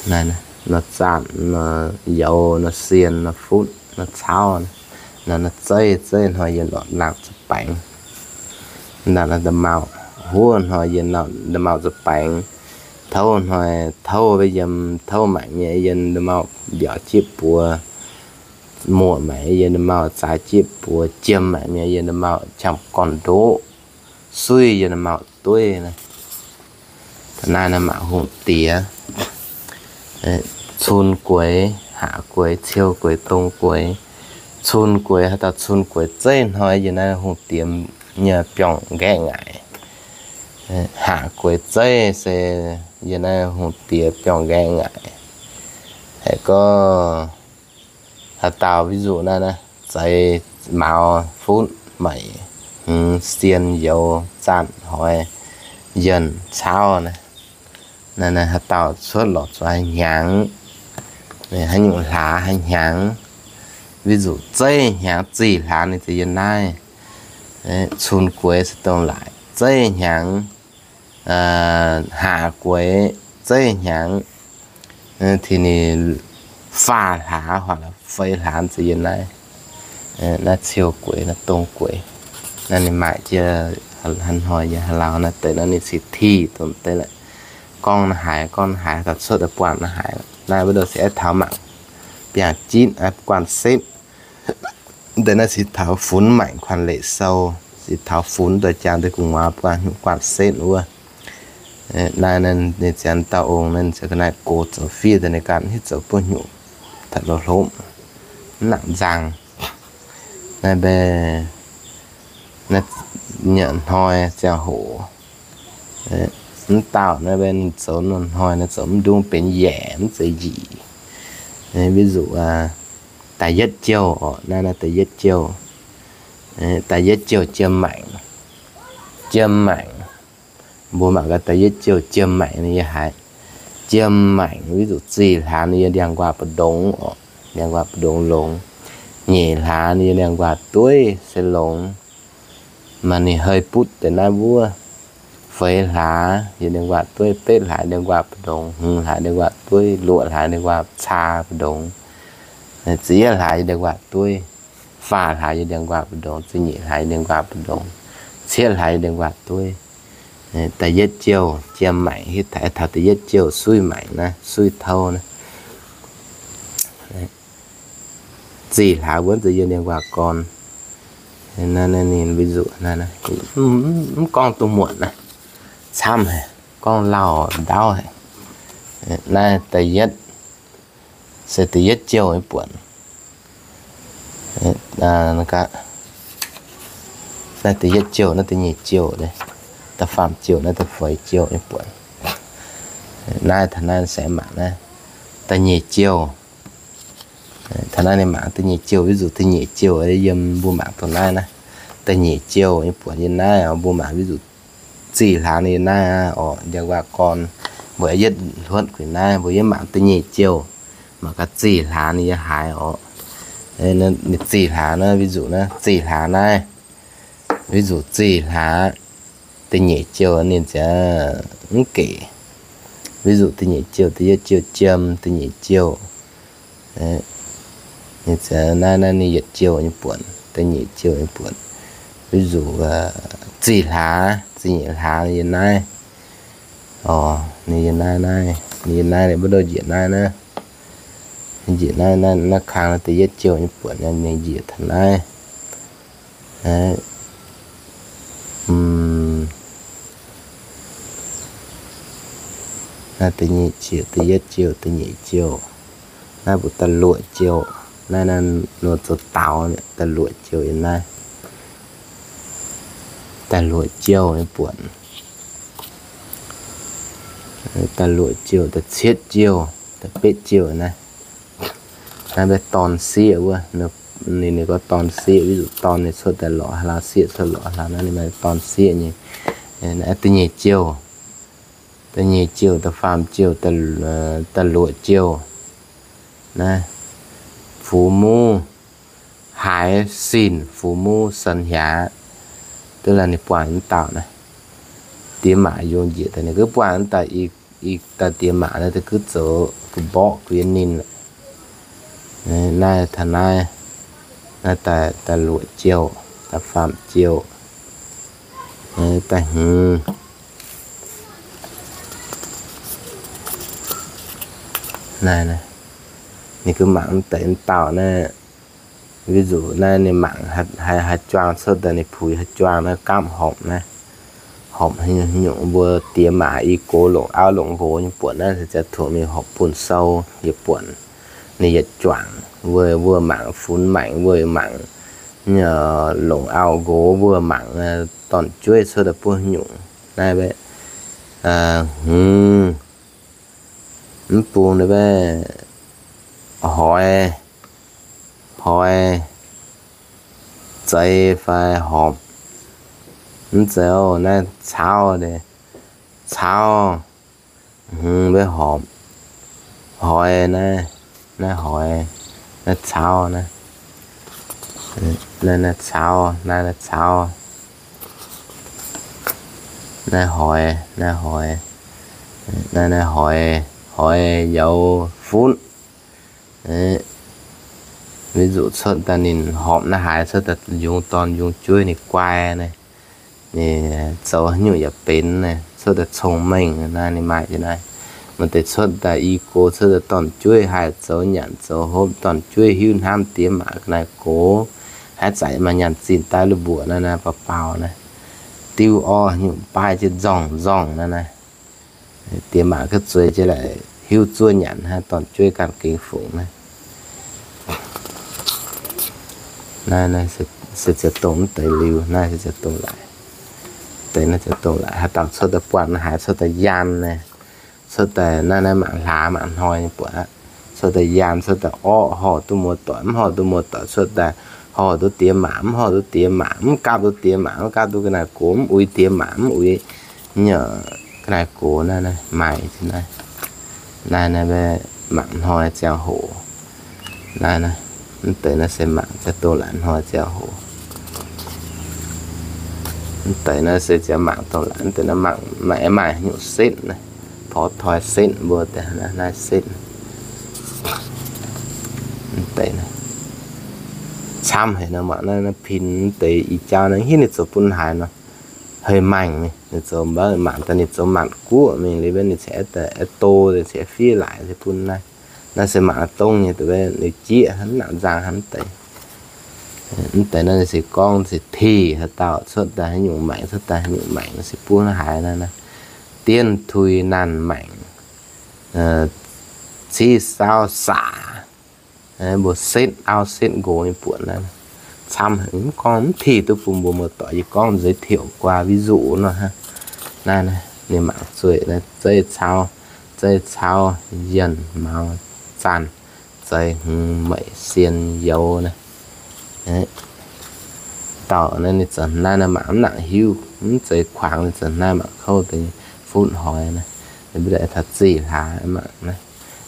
naaiv nor zaanh nor, youz nor, sien nor, futv nor, cauv nor, naaiv zeiv zeiv hnoi yiem lorqc naang za'baengx. Naaiv naaiv da'maauh Huov hnoi yiem nda'maauh za'baengx, touv hnoi touv yiem touv maengc nyei yiem nda'maauh mbiaauc jieqv buoz, muoqc maengc yiem nda'maauh zaaix jieqv buoz, jiem maengc nyei yiem nda'maauh qangx gorn-ndoqv, suiv yiem nda'maauh dueiv. Taux naaiv naaiv mangc hungh diex, cun gueix, haac gueix, ciou gueix, dong gueix. Cun gueix, haaix dauh cun gueix zeiv hnoi yiem naaiv hungh diex nyei biorngh nqaeqv ngaaic. Haac gueix zeiv se yiem naaiv hungh diex biorngh nqaeqv ngaaic. Haiz gorngv haaix dauh ví dụ naaiv naaiv zeix mauz futv maic, hmz sien youz zaanh hoix yienc cauv naaiv, naaiv haaix dauh cuotv lorz zuqc haaix hnyangx, haaix nyungc hlaax haaix hnyangx. Ví dụ zeiv hnyangx zih hlaax ninh ziouc yiem naaiv. Cun gueix se dongh laaic zeiv hnyangx, haac gueix zeiv hnyangx, tih ninh faah hlaax hoic feix hlaax ziouc yiem naaiv. Naaiv ciou gueix, naaiv dong gueix. Naaiv ninh maaic jienv haaix hnoi yiem haaix lauh naaiv deix naaiv ninh cingx tih dongh deix lorqc. Gorngv naaiv haaix, gorngv naaiv haaix, daaih cuotv daaih buangh naaiv haaix. Naaiv mbuo ndoh se aeqv taux mangc biangh jitv, guanh setv. Deix naaiv se taux funx maengc kuanh leic sou, se taux funx daaih jangx deix gu'nguaaz buangh hnyouv guanh setv wuov. Naaiv ninh ziangx dauh ong naaiv ziouc ga'naaiv gox zoux fiev daaih ninh ganh hitv zoux buov hnyouv taux lorz hlopv, mv nangc nzang. Naaiv mbe, naaiv nyanc hnoi ziangh hoc, mv dauh naaiv mbe ninh zoux nor hnoi naaiv zoux mv ndungv benx yaeqc mv zeiz njiec. Ví dụ da'yietv jouh oc, naaiv naaiv da'yietv jouh. Da'yietv jouh jiem maengc. Jiem maengc. Mbuo mangc gaax da'yietv jouh jiem maengc ninh yiem haaix. Jiem maengc ví dụ zih hlaax ninh yiem ndiangx-nquaah mbu'ndongx oc, ndiangx-nquaah mbu'ndongx longx. Nyeic hlaax ninh yiem ndiangx-nquaah dueiv se longx. Maaih ninh hei butv deix naaiv wuov. Feix hlaax yiem ndiangx-nquaah dueiv, betv hlaax ndiangx-nquaah mbu'ndongx, hmz hlaax ndiangx-nquaah dueiv, luoqc hlaax ndiangx-nquaah caa mbu'ndongx, ziepc yietv hlaax yiem ndiangx-nquaah dueiv, faah hlaax yiem ndiangx-nquaah mbu'ndongx, ziepc nyeic hlaax yiem ndiangx-nquaah mbu'ndongx, cietv hlaax yiem ndiangx-nquaah dueiv. Da'yietv jouh jiem maengc, hitv taux da'yietv jouh suiv maengc naaiv, suiv touv naaiv. Zih hlaax wuov nzengc yiem ndiangx-nquaah gorn. Naaiv ninh ví dụ naaiv, mv gorngv duqv muonc naaiv, camv haic, gorngv lauh ndauv haic. Naaiv da'yietv se da'yietv jouh nyei buonc. Naaiv da'yietv jouh, naaiv da'nyeic jouh, da'faam jouh, naaiv da'feix jouh nyei buonc. Naaiv taux naaiv se mangc naaiv da'nyeic jouh. Taux naaiv ninh mangc da'nyeic jouh, ví dụ da'nyeic jouh yiem mbuo mangc dongh naaiv naaiv, da'nyeic jouh nyei buonc yiem naaiv oc. Mbuo mangc ví dụ zih hlaax ninh yiem naaiv oc, ndiangx-nquaah gorn. Mbuo yietv hluotv gu'nyuoz naaiv, mbuo yietv mangc da'nyeic jouh, mangc gaax zih hlaax ninh yiem haaix oc. Ninh zih hlaax naaiv, ví dụ naaiv zih hlaax naaiv, ví dụ zih hlaax da'nyeic jouh ninh ziouc mv gec. Ví dụ da'nyeic jouh, da'yietv jouh jiem, da'nyeic jouh, ninh ziouc naaiv, naaiv ninh yietc jouh nyei buonc, da'nyeic jouh nyei buonc. Ví dụ zih hlaax, zih nyeic hlaax ninh yiem naaiv oc, ninh yiem naaiv, naaiv ninh yiem naaiv, ninh mbuo ndoh njiec naaiv naaiv, njiec naaiv, naaiv kang naaiv da'yietv jouh nyei buonc, ninh njiec taux naaiv. Naaiv da'nyeic jouh, da'yietv jouh, da'nyeic jouh. Naaiv mbuo da'luoqc jouh. Naaiv, naaiv nor zoux daaux, da'luoqc jouh yiem naaiv. Da'luoqc jouh nyei buonc. Da'luoqc jouh, da'cietv jouh, da'betv jouh naaiv. Naaiv mbuo dorn sieqv wuov, ninh, ninh gorngv dorn sieqv, ví dụ dorn ninh cuotv daaih lorqc hlauv, sieqv cuotv lorqc hlauv, naaiv ninh maaih dorn sieqv nyei. Naaiv da'nyeic jouh, da'nyeic jouh, da'faam jouh, da'luoqc jouh. Naaiv, fu muv, haiz sin fu muv san hiac, duqv la'ninh buangh mv dauh naaiv. Diex maac yungz njiec daaih ninh gux buangh mv dauh i, i dauh diex maac naaiv da'gux zoux gux mborqv gux yie ninh. Naaiv taux naaiv, naaiv da'luoqc jouh, da'faam jouh, da'hmz, Naaiv, ninh ganh mangc mv deix mv dauh naaiv, ví dụ naaiv ninh mangc haaix juang cuotv daaih ninh puix haaix juang naaiv gaamv horpc naaiv, horpc haaix nyungc mbuo diex maac i gox longc auv longc nqox nyei buonc naaiv se ziouc tongx ninh horpc bun sou yietc buonc, ninh yietc juangc, wuov mangc funx maengc, wuov mangc longc auv nqox, wuov mangc dorn-jueiv cuotv daaih buov nyungc naaiv, hmz, mv bung naaiv, hoix, hoix, zeix fai horpc, mv zeiz naaiv cauv, cauv, hmz, horpc, hoix naaiv, naaiv hoix, naaiv cauv naaiv, naaiv, naaiv cauv, naaiv, naaiv cauv, naaiv hoix, naaiv hoix, naaiv, naaiv hoix, hoix youz funv. Ví dụ cuotv daaih ninh horpc naaiv haaix, cuotv daaih yungz dorn yungz jueiv ninh guai naaiv, ninh zoux haaix nyungc yaac benx naaiv, cuotv daaih cong-mengh naaiv ninh maaih jienv naaiv. Maaih deix cuotv daaih i gox cuotv daaih dorn-jueiv haih zoux nyanc zoux hopv, dorn-jueiv hiuv hnamv diex maac ga'naaiv gox, haaix zanc maaih nyanc zinh daaih la'buoqc naaiv naaiv, baav baaux naaiv, diuv orv haaix nyungc baaih jienv nzorngc nzorngc naaiv naaiv. Diex maac ga'zueiz jienv laaic hiuv zuov nyanc hnangv, dorn-jueiv ganh gengh fungx naaiv. Naaiv, naaiv se ziouc dongh mv deix liuz, naaiv se ziouc dongh laaic. Deix naaiv ziouc dongh laaic, haaix dauh cuotv daaih buatc naaiv haaix, cuotv daaih yaanh naaiv, cuotv daaih naaiv, naaiv mangc hlaax mangc hnoi nyei buatc aqv. Cuotv daaih yaanh, cuotv daaih orqv, horh duqv muoz-doic, mv horh duqv muoz-doic, cuotv daaih horh duqv diex maac, mv horh duqv diex maac, mv gapv duqv diex maac, mv gapv duqv ga'naaiv gox, mv uix diex maac, mv uix nyei ga'naaiv gox naaiv, naaiv maaih naaiv, naaiv mangc hnoi ziangh hoc. Naaiv, mv deix naaiv se mangc ziangh dongh laaic hnoi ziangh hoc. Mv deix naaiv se ziangh mangc dongh laaic, mv deix naaiv mangc maaih, maaih nyungc setv naaiv, porv toi setv mbuo deix naaiv setv. Mv deix naaiv camv haic nor, mangc naaiv, naaiv pin mv deix i jauv naaiv, hiuv ninh zoux bun haaix nor, hei maengc mingh, ninh zoux mv baac mangc daaih ninh zoux maanc guoqv mingh liuz, ninh cingx aeqv, aeqv, do, cingx fiev laaix se bun naaiv. Naaiv se mangc dongh nyei, ninh jieqv hnangv, nangc nzang hnangv mv deix. Mv deix naaiv se gorngv se tih haaix dauh cuotv daaih haaix nyungc maengc, cuotv daaih haaix nyungc maengc se buov haaix naaiv, naaiv dienv tui naanh maengc, civ saauv saac, mbuo setv auv setv nqox nyei buonc naaiv. Camv haic, mv gorngv mv tih duqv bun mbuo muoz-doic, yie gorngv nzeix tiouc guaa ví dụ nor hnangv. Naaiv, naaiv ninh mangc zueih naaiv, zeiv cauv, zeiv cauv, yienh mauz, zaanh, zeix hmz, meic sien youz naaiv. Dauh naaiv ninh zoux naaiv naaiv mangc mv nangc hiuv, mv zeiz kuangx, ninh zoux naaiv mangc kouv deix nyei, futv hoix naaiv. Ninh mbuo taux zih hlaax mangc naaiv,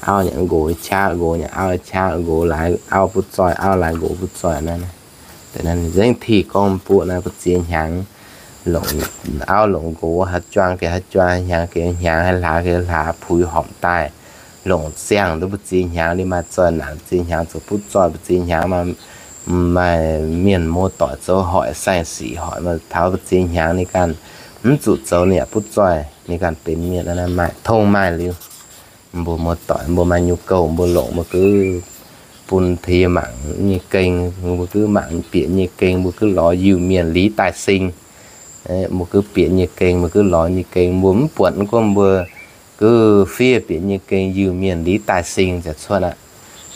auv nyanc nqox qaqv, nqox nyanc auv qaqv, nqox laaix auv butv zoih, auv laaix nqox butv zoih naaiv. Deix naaiv ninh nzengc tih gorngv buoqv naaiv, buoqv ziex hnyangx, longc auv longc nqox, haaix juang geh haaix juang, hnyangx geh hnyangx, haaix hlaax geh hlaax, puix horpc daaih, longc ziangh duqv buoqv ziex hnyangx, ninh maaih zoih naanc ziex hnyangx zoux butv zoih, buoqv ziex hnyangx maaih, maaih mienh muoz-doic zoux hoic, saeng-sic hoic, maaih taux buoqv ziex hnyangx ninh ganh mv zuqc zoux ninh yaac butv zoih, ninh ganh benx mienh. Naaiv maaih tongx maaih liuz, mbuo muoz-doic mbuo maaih nyu kouh mbuo longc mbuo gux bun tie mangc nyei geng, mbuo gux mangc bieqc nyei geng, mbuo gux lorz Iu-Mienh liz daaih sing. Mbuo gux bieqc nyei geng, mbuo gux lorz nyei geng, mbuo mv buatc gorngv mbuo gux fiev bieqc nyei geng Iu-Mienh liz daaih sing ziouc cuotv aqv.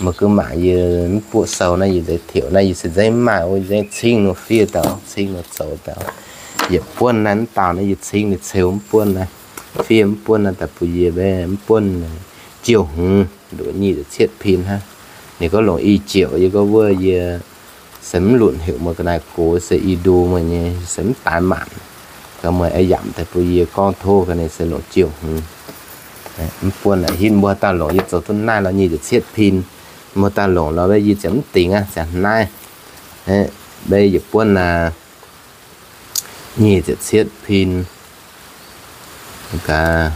Mbuo gux mangc yie mv buoqv sou naaiv, yie nzeix tiouc naaiv, yie se nzengc mv maaih, yie nzengc cingv nor fiev daaih, cingv nor zoux daaih. Yietc buonv naaiv mv dauh naaiv yie cingv ninh ceu mv buonv naaiv, fiev mv buonv naaiv daaih bun yie mv buonv jiouh hmz, nduqc nyic ziepc cietv pin hnangv. Ninh gorngv longc i jiouc, yie gorngv wuov yie se mv lunc heuc, meih ga'naaiv gox se i ndu meih nyei, se mv daaih maanc. Gaax meih yaac yamc daaih bun yie gorngv tov ga'naaiv se longc jiouh hmz. Mv buonv naaic, hitv mbuo dauh longc, yie zoux duqv naaiv lorz nyic ziepc cietv pin, mbuo dauh longc lorz yie ziouc mv dingc aqv, ziouc naaiv. Mbe yietc buonv naaic, nyic ziepc cietv pin. Gaax,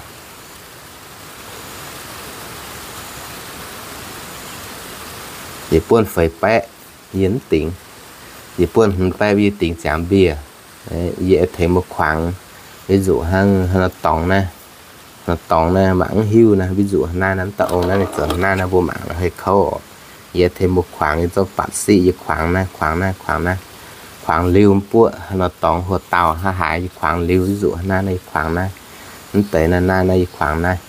yietc buonv feix baeqv, yie mv dingc. Yietc buonv hmz baeqv yie dingc ziangx mbiec. Yie aengx tengx mbuo kuangx, ví dụ hnangv, hnangv nor dorngx naaiv, Nor dorngx naaiv mangc mv hiuv naaiv, ví dụ naaiv naaiv mv dauh ong naaiv ninh zoux naaiv naaiv mbuo mangc naaiv hei kouv. Yie tengx mbuo kuangx, yie zorqv batc siqv yie kuangx naaiv, kuangx naaiv, kuangx naaiv, kuangx liuz mv buoqv nor dorngx hlo dauh hnangv haaix yie kuangx liuz, ví dụ naaiv naaiv yie kuangx naaiv, mv deix naaiv naaiv naaiv yie kuangx naaiv.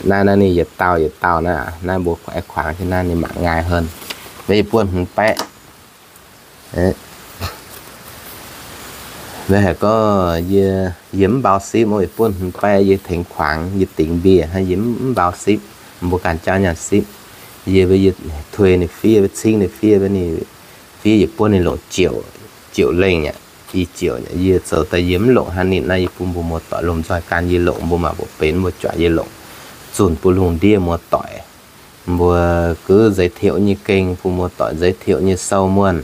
Naaiv naaiv ninh yietc dauh yietc dauh naaiv, naaiv mbuo kuangx jienv naaiv ninh mangc nqaai hơn. Mv baac yie buonv hmz baeqv. Mv haiz gorngv yie, yie mv mbau sipv, mv baac yie buonv hmz baeqv yie tengx kuangx, yie dingx mbiec hnangv, yie mv mbau sipv. Mbuo ganh jauv nyaanh sipv. Yie, yie tuix ninh fiev, cingv ninh fiev, ninh fiev yie buonv ninh longc ziouc, ziouc lengh aqv, i ziouc aqv. Yie zoux daaih yie mv longc hnangv ninh naaiv, yie bun mbuo muoz-doic lomh nzoih gan yie longc, mbuo maaih mbuoqc benx mbuo juangc yie longc, zunh bun lungh ndiev muoz-doic. Mbuo gux giới thiệu nyei gengh bun muoz-doic, giới thiệu nyei sou muonh,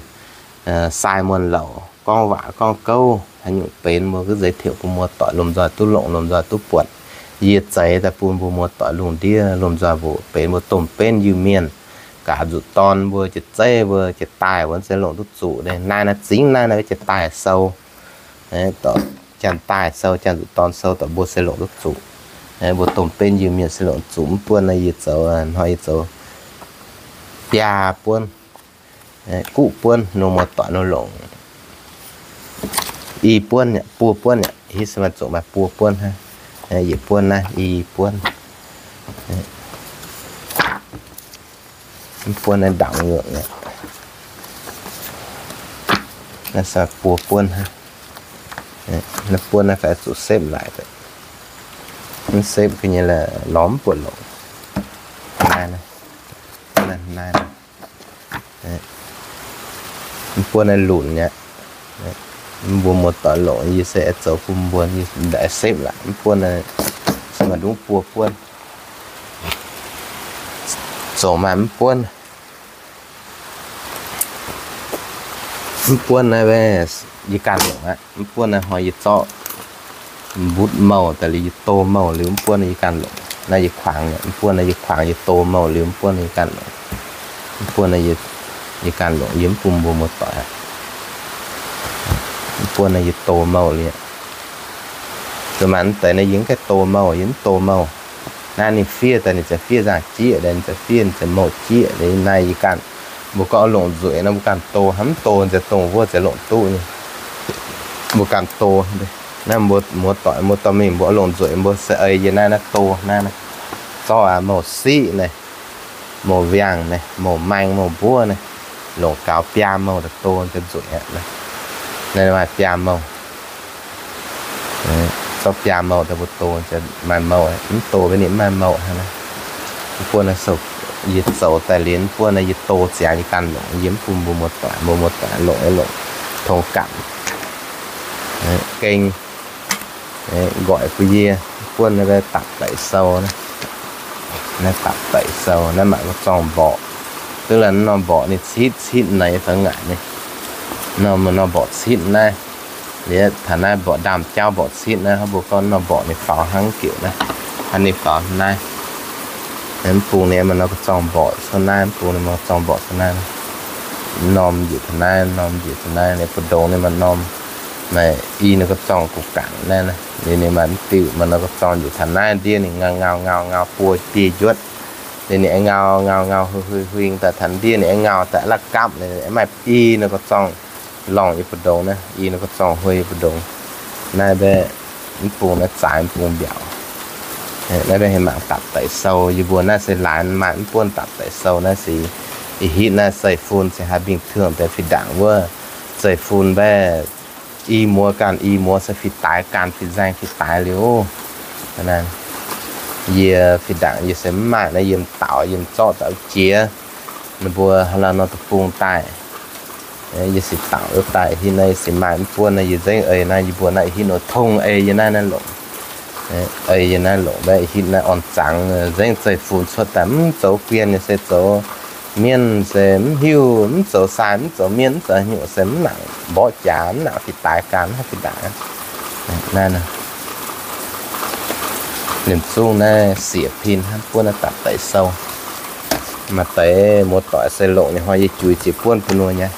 sai muonh louc, gorngv waac gorngv gouv haaix nyungc benx mbuo gux giới thiệu bun muoz-doic lomh nzoih duqv longc, lomh nzoih duqv buatc. Yie zeix daaih bun mbuo muoz-doic lungh ndiev lomh nzoih mbuoqc benx mbuo domh benv Iu-Mienh. Gaax nzuqc dorn mbuo jiex zeiv mbuo jiex daaih wuov se longc duqv zuqc. Naaiv naaiv zingv naaiv naaiv jiex daaih sou, janx daaih sou, janx nzuqc dorn sou, dorh mbuo se longc duqv zuqc. Mbuo domh benv Iu-Mienh se longc zuqc. Mv buonv naaiv yie zoux, hnoi yie zoux biaa buonv, guqv buonv, nor muoz-doic nor longc i buonv aqv, buo buonv aqv, hitv se maaih zuqc maaih buo buonv hnangv. Yietc buonv naaiv i buonv. Mv buonv naaiv ndaangc nyuoqc aqv. Naaiv se buo buonv hnangv. Naaiv buonv naaiv fai zuqc sepv laaix. Mv sepv ga'nyei lorz mv buatc longc. Naaiv, naaiv, mv buonv naaiv lunc aqv. Mbuo muoz-doic longc yie se aengx zoux bun mbuo, yie sepv laaix. Mv buonv naaiv se maaih ndungv buo buonv. Zoux maaih mv buonv. Mv buonv naaiv yie ganh longc aqv. Mv buonv naaiv hnoi yie zorqv mbutv mouh daaih liuz, yie do mouh liuz, mv buonv naaiv yie ganh longc. Naaiv yie kuangx, mv buonv naaiv yie kuangx, yie do mouh liuz, mv buonv naaiv yie ganh longc. Mv buonv naaiv yie ganh longc, yie mv bun mbuo muoz-doic aqv. Mv buonv naaiv yie do mouh liuz, zuqc maaih mv deix naaiv yie mv gaengh do mouh, yie mv do mouh. Naaiv ninh fiev daaih, ninh ziouc fiev nzangc jieqv, ninh ziouc fiev, ninh ziouc mouh jieqv. Naaiv yie ganh, mbuo gorngv longc nzueic nor, mbuo ganh do hnangv, mv do nziex dongh wuov ziouc longc duqv nyei. Mbuo ganh do. Naaiv mbuo muoz-doic, mbuo dorh mingh mbuo longc nzueic, mbuo se ei yie naaiv, naaiv do naaiv, zorqv mouh siqv naaiv, mouh wiangh naaiv, mouh maeng, mouh mbuov naaiv, longc gaux biaa mouh daaih do nziex nzueic aqv. Naaiv maaih biaa mouh. Zorqv biaa mouh daaih mbuo do nziex maaih mouh, mv do baac ninh mv maaih mouh hnangv naaiv. Mv buonv naaiv sou yie zoux daaih liuz, mv buonv naaiv yie do ziangx yie ganh longc, yie mv bun mbuo muoz-doic, mbuo muoz-doic longc, longc tong gapc gengh nqoic bun yie. Mv buonv naaiv dapc daic sou naaiv, naaiv dapc daic sou naaiv maaih gorqv-zorng mborqc. Duqv laaix norm mborqc ninh citv citv naaiv fai ngaaic naaiv. Norm, norm mborqc citv naaiv. Liuz taux naaiv mborqc ndaamv-jauv mborqc citv naaiv, hnangv mbuo gorngv norm mborqc ninh faaux hnangv geuc naaiv, hnangv ninh faaux naaiv. Mv bung ninh maaih norm gorqv-zorng mborqc cuotv naaiv, mv bung ninh maaih gorqv-zorng mborqc cuotv naaiv. Norm njiec taux naaiv, norm njiec taux naaiv, ninh mbu'ndongx ninh maaih norm, maaih i norm gorqv-zorng guqc gangc naaiv, liuz ninh maaih mv diuh maaih norm gorqv-zorng njiec taux naaiv ndiev ninh ngau ngau ngau ngau buo biei njuotv. Liuz ninh aengx ngau ngau ngau huing huing huing daaih taux ndiev ninh aengx ngau daaih la'gapv, ninh aengx maaih i norm gorqv-zorng lorngh yie mbu'ndongx naaiv, i norm gorqv-zorng huei yie mbu'ndongx. Naaiv mbaeqv mv bung naaiv zaaix mv bung mbiaauc. Naaiv mbaeqv heh mangc dapc daic sou, yie mbuo naaiv se laaix maaih mv buonv dapc daic sou naaiv se, ih hitv naaiv zeiv-fun se haaix mingh tiuong deix fih ndaangc wuov zeiv-fun mbaeqv i muoz ganh i muoz se fih daaix ganh fih nzaeng fih daaix liuz. Yie fih ndaangc yie se mv maaih naaiv, yie m'dauh yie m'zorqv daaih jiex. Ninh mbuo hnangv nor deic-bung daaih, yie se dauh daaih hitv naaiv, yie se maaih mv buonv naaiv, yie nzengc ei naaiv, yie mbuo naaiv hitv nor tong ei yie naaiv naaiv longc. Ei yie naaiv longc naaiv, hitv naaiv orn zangx nzengc zeiv-fun cuotv daaih, mv zoux guen nyei se zoux mienv se mv hiuv, mv zoux sai, mv zoux mienv, mv zoux haaix nyungc se mv nangc mborqv jaax, mv nangc fih daaix ganh, mv haih fih daaix. Naaiv, ninh zungv naaiv sieqv pin hnangv buonv naaiv dapc daic sou. Maaih deix muoz-doic se longc nyei hnoi yie juix jiex buonv bun ninh nyei.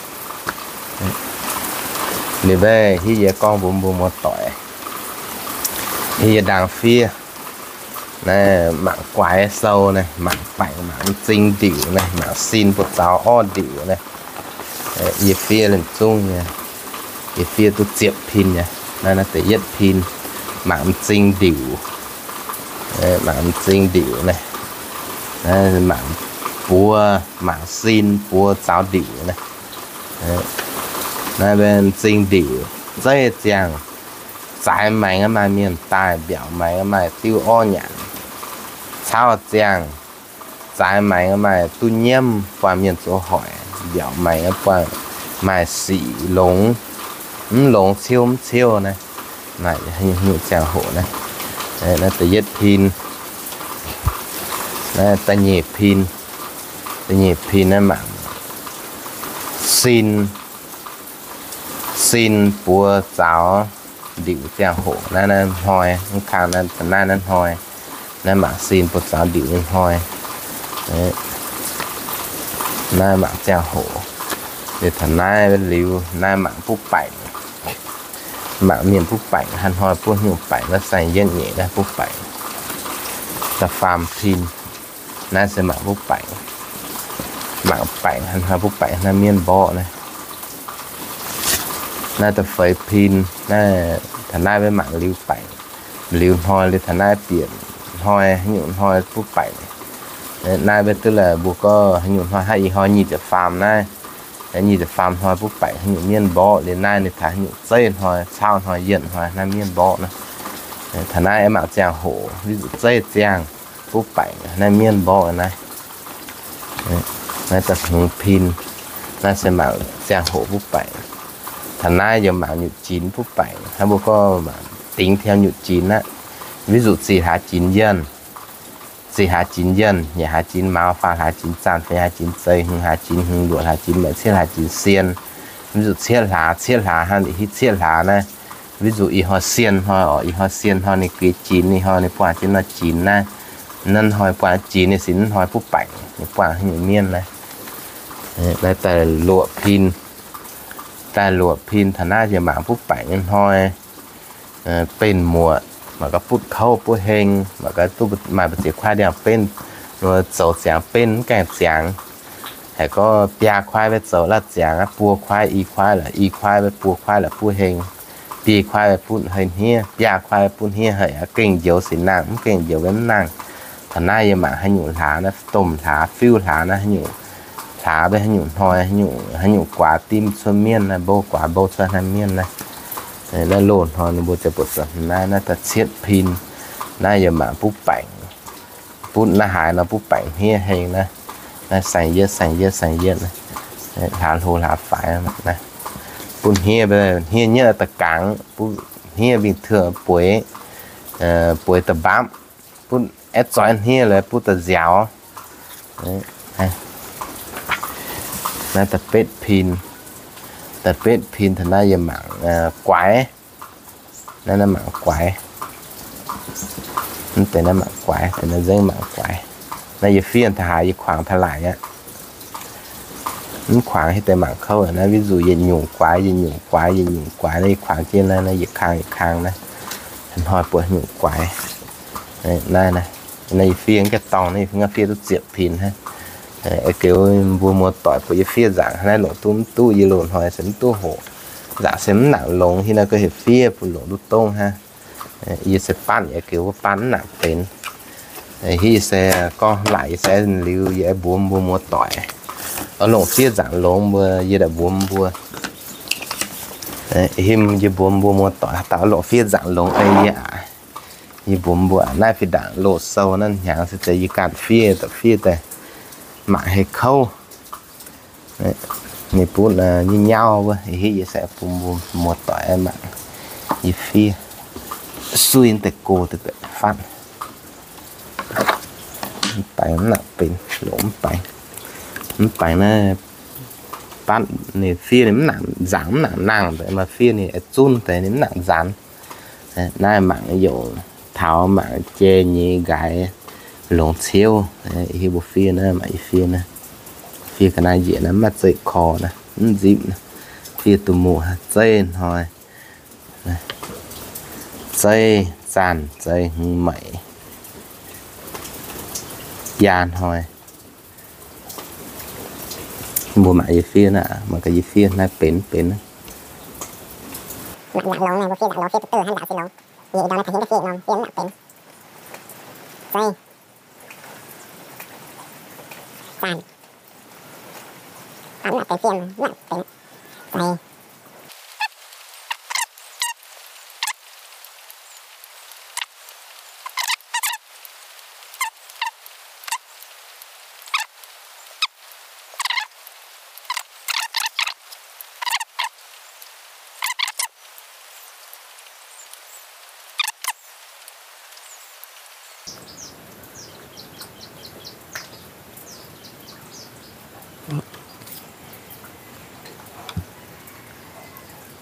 Ninh mbaeqv hitv yie gorngv mbuox mbuo muoz-doic, hitv yie ndaang fiev, Naaiv mangc guaix sou naaiv, mangc baengc, mangc m'zing ndiuc naaiv, mangc sin buoz zaux orv ndiuc naaiv. Yie fiev liemh zungv nyei, yie fiev duqv ziepc pin nyei. Naaiv, naaiv da'yietv pin, mangc m'zing ndiuc, mangc m'zing ndiuc naaiv, mangc buoz, mangc sin buoz zaux ndiuc naaiv. Naaiv m'zing ndiuc zeiv ziangh, zaaix maengx maaih mienh daaih, mbiaauc maengx maaih diuv orv nyanc, cauv ziangh, zaaix maengx maaih duqv nyiemv buangh mienh zoux hoic, mbiaauc maengx buangh maaih sic longx, mv longx ciouv mv ciouv naaiv. Naaiv haaix nyungc ziangh hoc naaiv. Naaiv da'yietv pin, naaiv da'nyeic pin, da'nyeic pin naaiv mangc sin, sin buoz zaux ndiuc ziangh hoc naaiv, naaiv hnoi, mv kang naaiv, naaiv, naaiv hnoi, naaiv mangc sin buoz zaux ndiuc nyei hnoi. Naaiv mangc ziangh hoc. Liuz taux naaiv liuz, naaiv mangc buv baengc, mangc mienh buv baengc, haaix hnoi buov haaix nyungc baengc, naaiv saeng-yietv nyeic naaiv buv baengc. Da'faam pin, naaiv se mangc buv baengc, mangc baengc, haaix hnoi buv baengc, naaiv mienv mborqv naaiv. Naaiv da'feix pin, naaiv taux naaiv mbuo mangc liuz baengc, liuz hnoi, liuz taux naaiv bieqc hnoi, haaix nyungc hnoi buv baengc. Naaiv mbuo duqv laaix mbuo gorngv haaix nyungc hnoi, hnangv ih hnoi nyic ziepc faam naaiv, nyic ziepc faam hnoi buv baengc haaix nyungc mienv mborqv, liuz naaiv ninh taux haaix nyungc zeiv hnoi, cauv hnoi, yienh hnoi, naaiv mienv mborqv naaiv. Taux naaiv mangc ziangh hoc, wi zuqc zeiv ziangh buv baengc naaiv mienv mborqv naaiv. Naaiv da'hmz pin, naaiv se mangc ziangh hoc buv baengc. Taux naaiv yaac mangc nyutc jinx buv baengc, hnangv mbuo gorngv mangc dingx tiaux nyutc jinx aqv. Wi zuqc zih hlaax jinx yienh, zih hlaax jinx yienh, nyic hlaax jinx maux, faam hlaax jinx zaanh, feix hlaax jinx zei, hmz hlaax jinx hmz, luoqc hlaax jinx maengc, cietv hlaax jinx sien. Wi zuqc cietv hlaax, cietv hlaax hnangv, hiv cietv hlaax naaiv. Wi zuqc ih hnoi sien hnoi oc, ih hnoi sien hnoi ninh gux jinx, ih hnoi ninh buangh jienv nor jinx naaiv. Naaiv hnoi buangh jinx, ninh sin naaiv hnoi buv baengc, ninh buangh haaix nyungc mienv naaiv. Naaiv da'luoqc pin, da'luoqc pin taux naaiv yaac mangc buv baengc nyei hnoi. Benx muoqc, mangc gaax butv kouv buov heng, mangc gaax duqv maaih mbu'ziex kuaaiv ndiangx-benv, zoux ziangx benv mv gaengh ziangx. Haiz gorngv biaa kuaaiv maiv zoux la'ziangx, buo kuaaiv, i kuaaiv la'buo heng, i kuaaiv maiv buo kuaaiv la'buo heng, biei kuaaiv maiv butv hei hniev, biaa kuaaiv maiv butv hniev hei aqv. Gengh njoux se nangh, mv gengh njoux maiv nangh. Taux naaiv yie mangc haaix nyungc hlaax naaiv, domh hlaax, fiuv hlaax naaiv, haaix nyungc hlaax maiv haaix nyungc hnoi, haaix nyungc guaax dimv cuotv mienv naaiv, mbouv guaax mbouv cuotv naaiv mienv naaiv. Naaiv loz-hnoi ninh mbuo ziouc buatc zuqc naaiv, naaiv da'cietv pin, naaiv yaac mangc buv baengc. Butv naaiv haaix nor buv baengc hniev heng naaiv. Naaiv saeng-yietv, saeng-yietv, saeng-yietv, hlaax hlo hlaax faix naaiv. Butv hniev, hniev nyetv da'gangx, butv hniev mingh tengx bueix, bueix da'mbapv, butv aeqv, zoih hniev la'butv da'nziaaux. Naaiv da'betv pin, da'betv pin taux naaiv yie mangc guaix. Naaiv, naaiv mangc guaix. Mv deix naaiv mangc guaix, deix naaiv nzengc mangc guaix. Naaiv yie fiev taux haaix yie kuangx taux laaic aqv. Mv kuangx hitv deix mangc kouv. Naaiv wi zuqc yietc nyungc guaix, yietc nyungc guaix, yietc nyungc guaix. Naaiv yie kuangx jienv naaiv, naaiv yietc kang yietc kang naaiv, hnoi buatc nyungc guaix. Naaiv, naaiv yie fiev gaengh dorngh, naaiv yie fiev duqv ziepc pin hnangv. Geux mbuo muoz-doic bun yie fiev nzaangc naaiv longc duqv mv duqv, yie loz-hnoi se mv duqv hoqc. Nzaangc se mv nangc longx, hitv naaiv ga'heuc fiev bun longc duqv dongv hnangv. Yie se banh, yie geux wuov banh mv nangc benx. Hitv yie se gorngv laaic yie se liuz yie mbuox mbuo muoz-doic, oix longc fiev nzaangc longx mbuo yie daaih mbuox mbuo. Hitv yie mbuox mbuo muoz-doic, haaix dauh oix longc fiev nzaangc longx ei yie aqv. Yie mbuox mbuo naaiv fih ndaangc loz-sou naaiv hnyangx se yie ganh fiev, daaih fiev daaih mangc hei kouv. Ninh butv nyei nyauv wuov, hitv yie se bun mbuo muoz-doic mangc. Yie fiev suiv deix go deix fatv. Mv baengx mv nangc benx, longc mv baengx. Mv baengx naaiv batv ninh fiev ninh mv nangc nzaangc mv nangc nangh deix, maaih fiev ninh zunv deix ninh mv nangc nzaanx. Naaiv mangc youc taux mangc jai nyei nqaix longx ciouv. Hitv mbuo fiev naaiv, mangc yie fiev naaiv. Fiev ga'naaiv njiec naaiv mv maaih zeiv kor naaiv, mv nzipc naaiv. Fiev duqv muoz zeiv hnoi, zeiv zaanh zeiv hmz maic. Jaa hnoi, mbuo mangc yie fiev naaiv, mangc gaax yie fiev naaiv benx mv benx. Mangc longx, mbuo fiev longx, fiev duqv duqv hnangv ndaauv fiev longx. Yie ndau naaiv taux haaix fiev norm fiev mv nangc benx. Zei. Zaanc. Mv nangc benx fiev, mv nangc benx. Zei.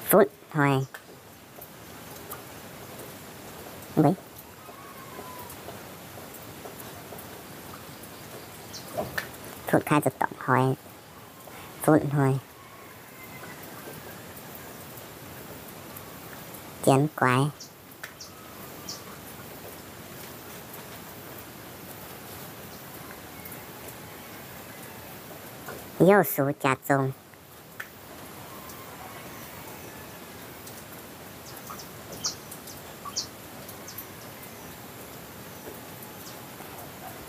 Futv hnoi. Futv kaaix zuqc dorngc hnoi. Futv hnoi. Janx guaix. Youh sux jaax zong.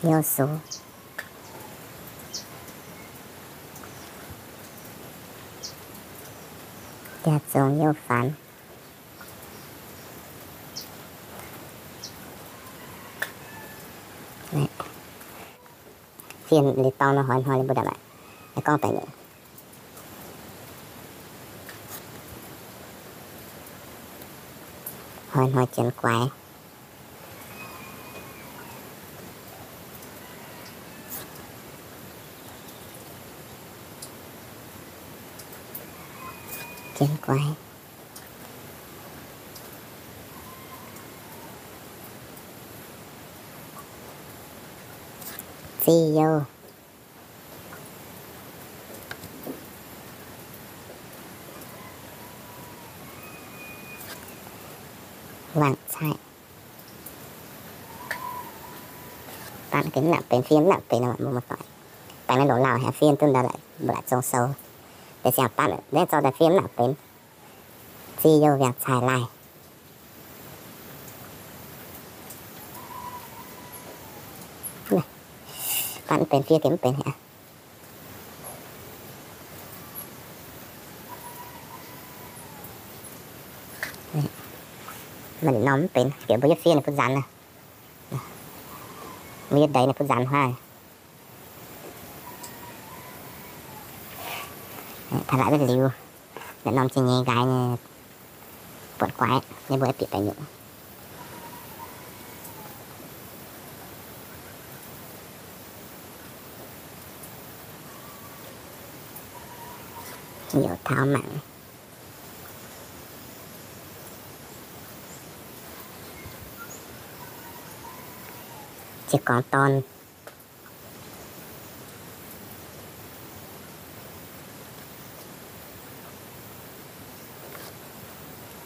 Youh sux jaax zong youh faanx. Fiev liuz dorng nor hnoi hnoi liuz mbuo nda'maaic gorngv daaih nyei. Hnoi hnoi janx guaix. Janx guaix. Zi youh. Wangc cai. Baatv gengh mv nangc benx, fiev mv nangc benx, mbuo muoz-doic. Baengh naaiv longc lauh haic, fiev duqv ndau laaix, mbuo laaix zong sou. Deix siang baatv naaiv zorqv daaih fiev mv nangc benx. Zi youh wangc cai laih. Baatv mv benx, fiev gengh mv benx haic. Maaih norm mv benx, bieqc mbuo yietv fiev ninh butv nzanx. Mbuo yietv ndeic ninh butv nzanx huaav. Taux laaix liuz, maaih norm zingh nyei nqaaix nyei buonc guaix, ninh mbuo bieqc daaih nyungc. Youc taux mangc. Ziec gorngx dorn.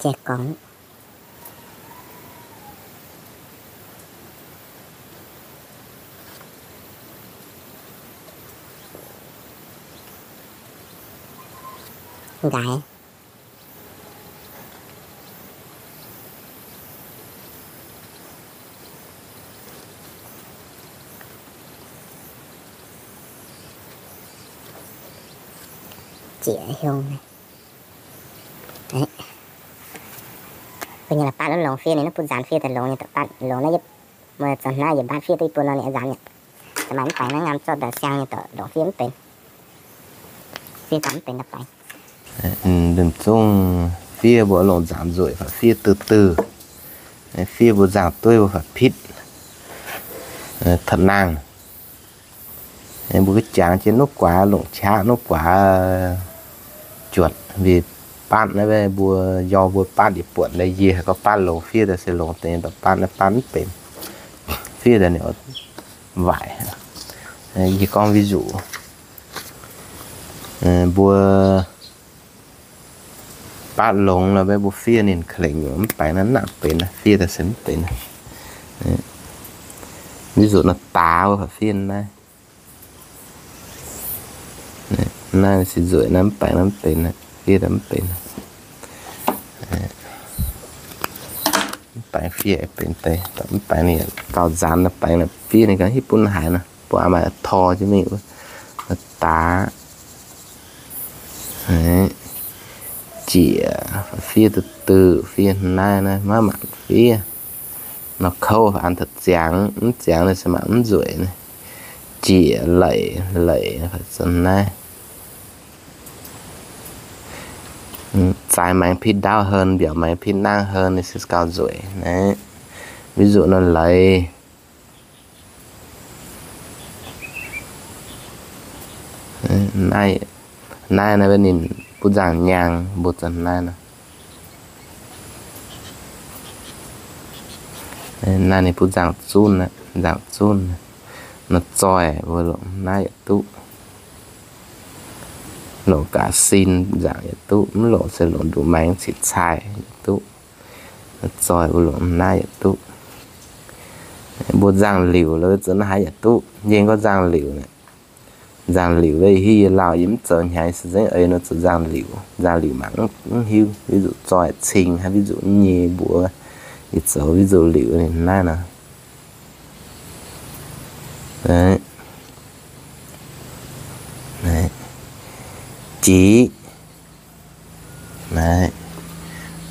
Ziec gorngx. Nqaaix. Jieqv hiong. Mbuo nyei la'baatv naaiv longx fiev ninh naaiv butv nzanx fiev daaih longx nyei, da'baatv longx naaiv yie, muoz zanc naaiv yie mbaatv fiev duqv i buo nor ninh a'nzanx nyei. Da'maaic mv baengx naaiv ngamv zorqv daaih siang nyei, da'longx fiev mv benx. Fiev daaih mv benx da'baengx. Lomh zungh fiev mbuo longc nzaamc nzueic fai fiev duqv duqv, fiev mbuo nzangc-dueiv mbuo fai pitv, taux nangh. Mbuo ga'jangx jienv nor guaax longc qaqv nor guaax juotc, mbuo baatv naaiv mbuo, nyor mbuo baatv yietc buonc naaiv, yie haih gorngv baatv longx fiev daaih se longx deix, daaih baatv naaiv baatv mv benx, fiev daaih ninh waaic. Yie gorngv ví dụ, mbuo baatv longx lorqc, mbuo fiev ninh ka'lengc nyungc mv baengx naaiv nangc benx, fiev daaih se mv benx. Ví dụ nor daaix wuov fiev naaiv. Naaiv se nzueic naaiv, mv baengx naaiv mv benx, fiev naaiv mv benx. Mv baengx fiev benx deix, mv baengx ninh gauh nzaanx naaiv, baengx naaiv fiev ninh ganh hiuv bun haaix nor, mbuo aqc maaih tor jienv mingh wuov, daaix. Jieqc, fiev duqv duqv, fiev naaiv naaiv maiv mangc fiev. Nor kouv an taux ziangx, mv ziangx naaiv se mangc mv nzueic. Jieqc, laic, laic, naaiv. Zaaix maengx pitv ndaauv henv, mbiaauc maengx pitv nangv henv, ninh se gauh nzueic naaiv. Ví dụ nor leiz, naaiv, naaiv, naaiv ninh buv nzangc nyaang, mbuo zanc naaiv nor. Naaiv ninh buv nzangc zunv, nzangc zunv. Nor zoih mbuo longc naaiv yaac duqv. Longc gaax sin nzangc yaac duqv, mv longc se longc nduqc maengx citv cai yaac duqv. Nor zoih mbuo longc naaiv yaac duqv. Mbuo nzangc liuc lorqc, zuqc naaiv haaix yaac duqv. Yie gorngv nzangc liuc naaiv, nzangc liuc wuov hiuv yie lauh, yie mv zoux hnyangx se zengv ei nor zuqc nzangc liuc. Nzangc liuc mangc mv hiuv, ví dụ zoih cing haaix, ví dụ nyei mbuox, yie zoux ví dụ liuc naaiv nor. Jiex,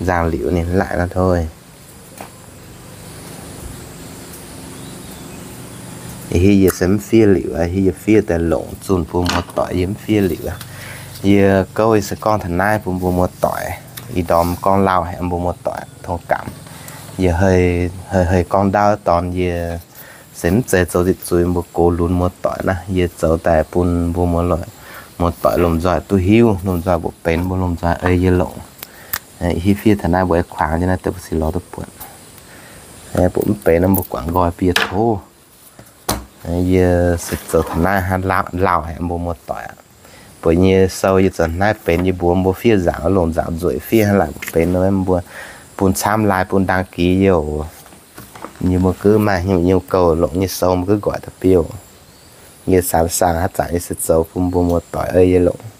nzangc liuc ninh laaic nor thôi. Hiuv yie se mv fiev liuc, hiuv yie fiev daaih longc zunh bun muoz-doic, yie mv fiev liuc. Yie gouv yie se gorngv taux naaiv bun mbuo muoz-doic, ih ndorm gorngv lauh haic mbuo muoz-doic thông cảm. Yie hei, hei gorngv ndaauv dorn yie se mv zeiz zoux ziqc zuiz mbuo gox lunx muoz-doic naaiv, yie zoux daaih bun mbuo muoz-doic lomh nzoih duqv hiuv, lomh nzoih mbuo benx, mbuo lomh nzoih ei yie longc. Hiuv fiev taux naaiv mbuo kuangx jienv naaiv deix mbuo se lorz duqv buatc. Mbuo mv benx nor mbuo guangc nqoi bie tov. Yie se zoux taux naaiv hnangv, lauh haic mbuo muoz-doic aqv. Buatc nyei sou yie zoux naaiv benx, yie mbuox mbuo fiev nzaangc, longc nzaangc nzueic fiev hnangv laaic mbuo benx nor, mbuo bun camv lai bun đăng ký yie oc. Yie mbuo gouv maaih hnyouv nyouz gouh longc nyei sou mbuo gouv nqoic da'biouv. Yie saax saax haaix zanc yie se zoux bun mbuo muoz-doic ei yie longc.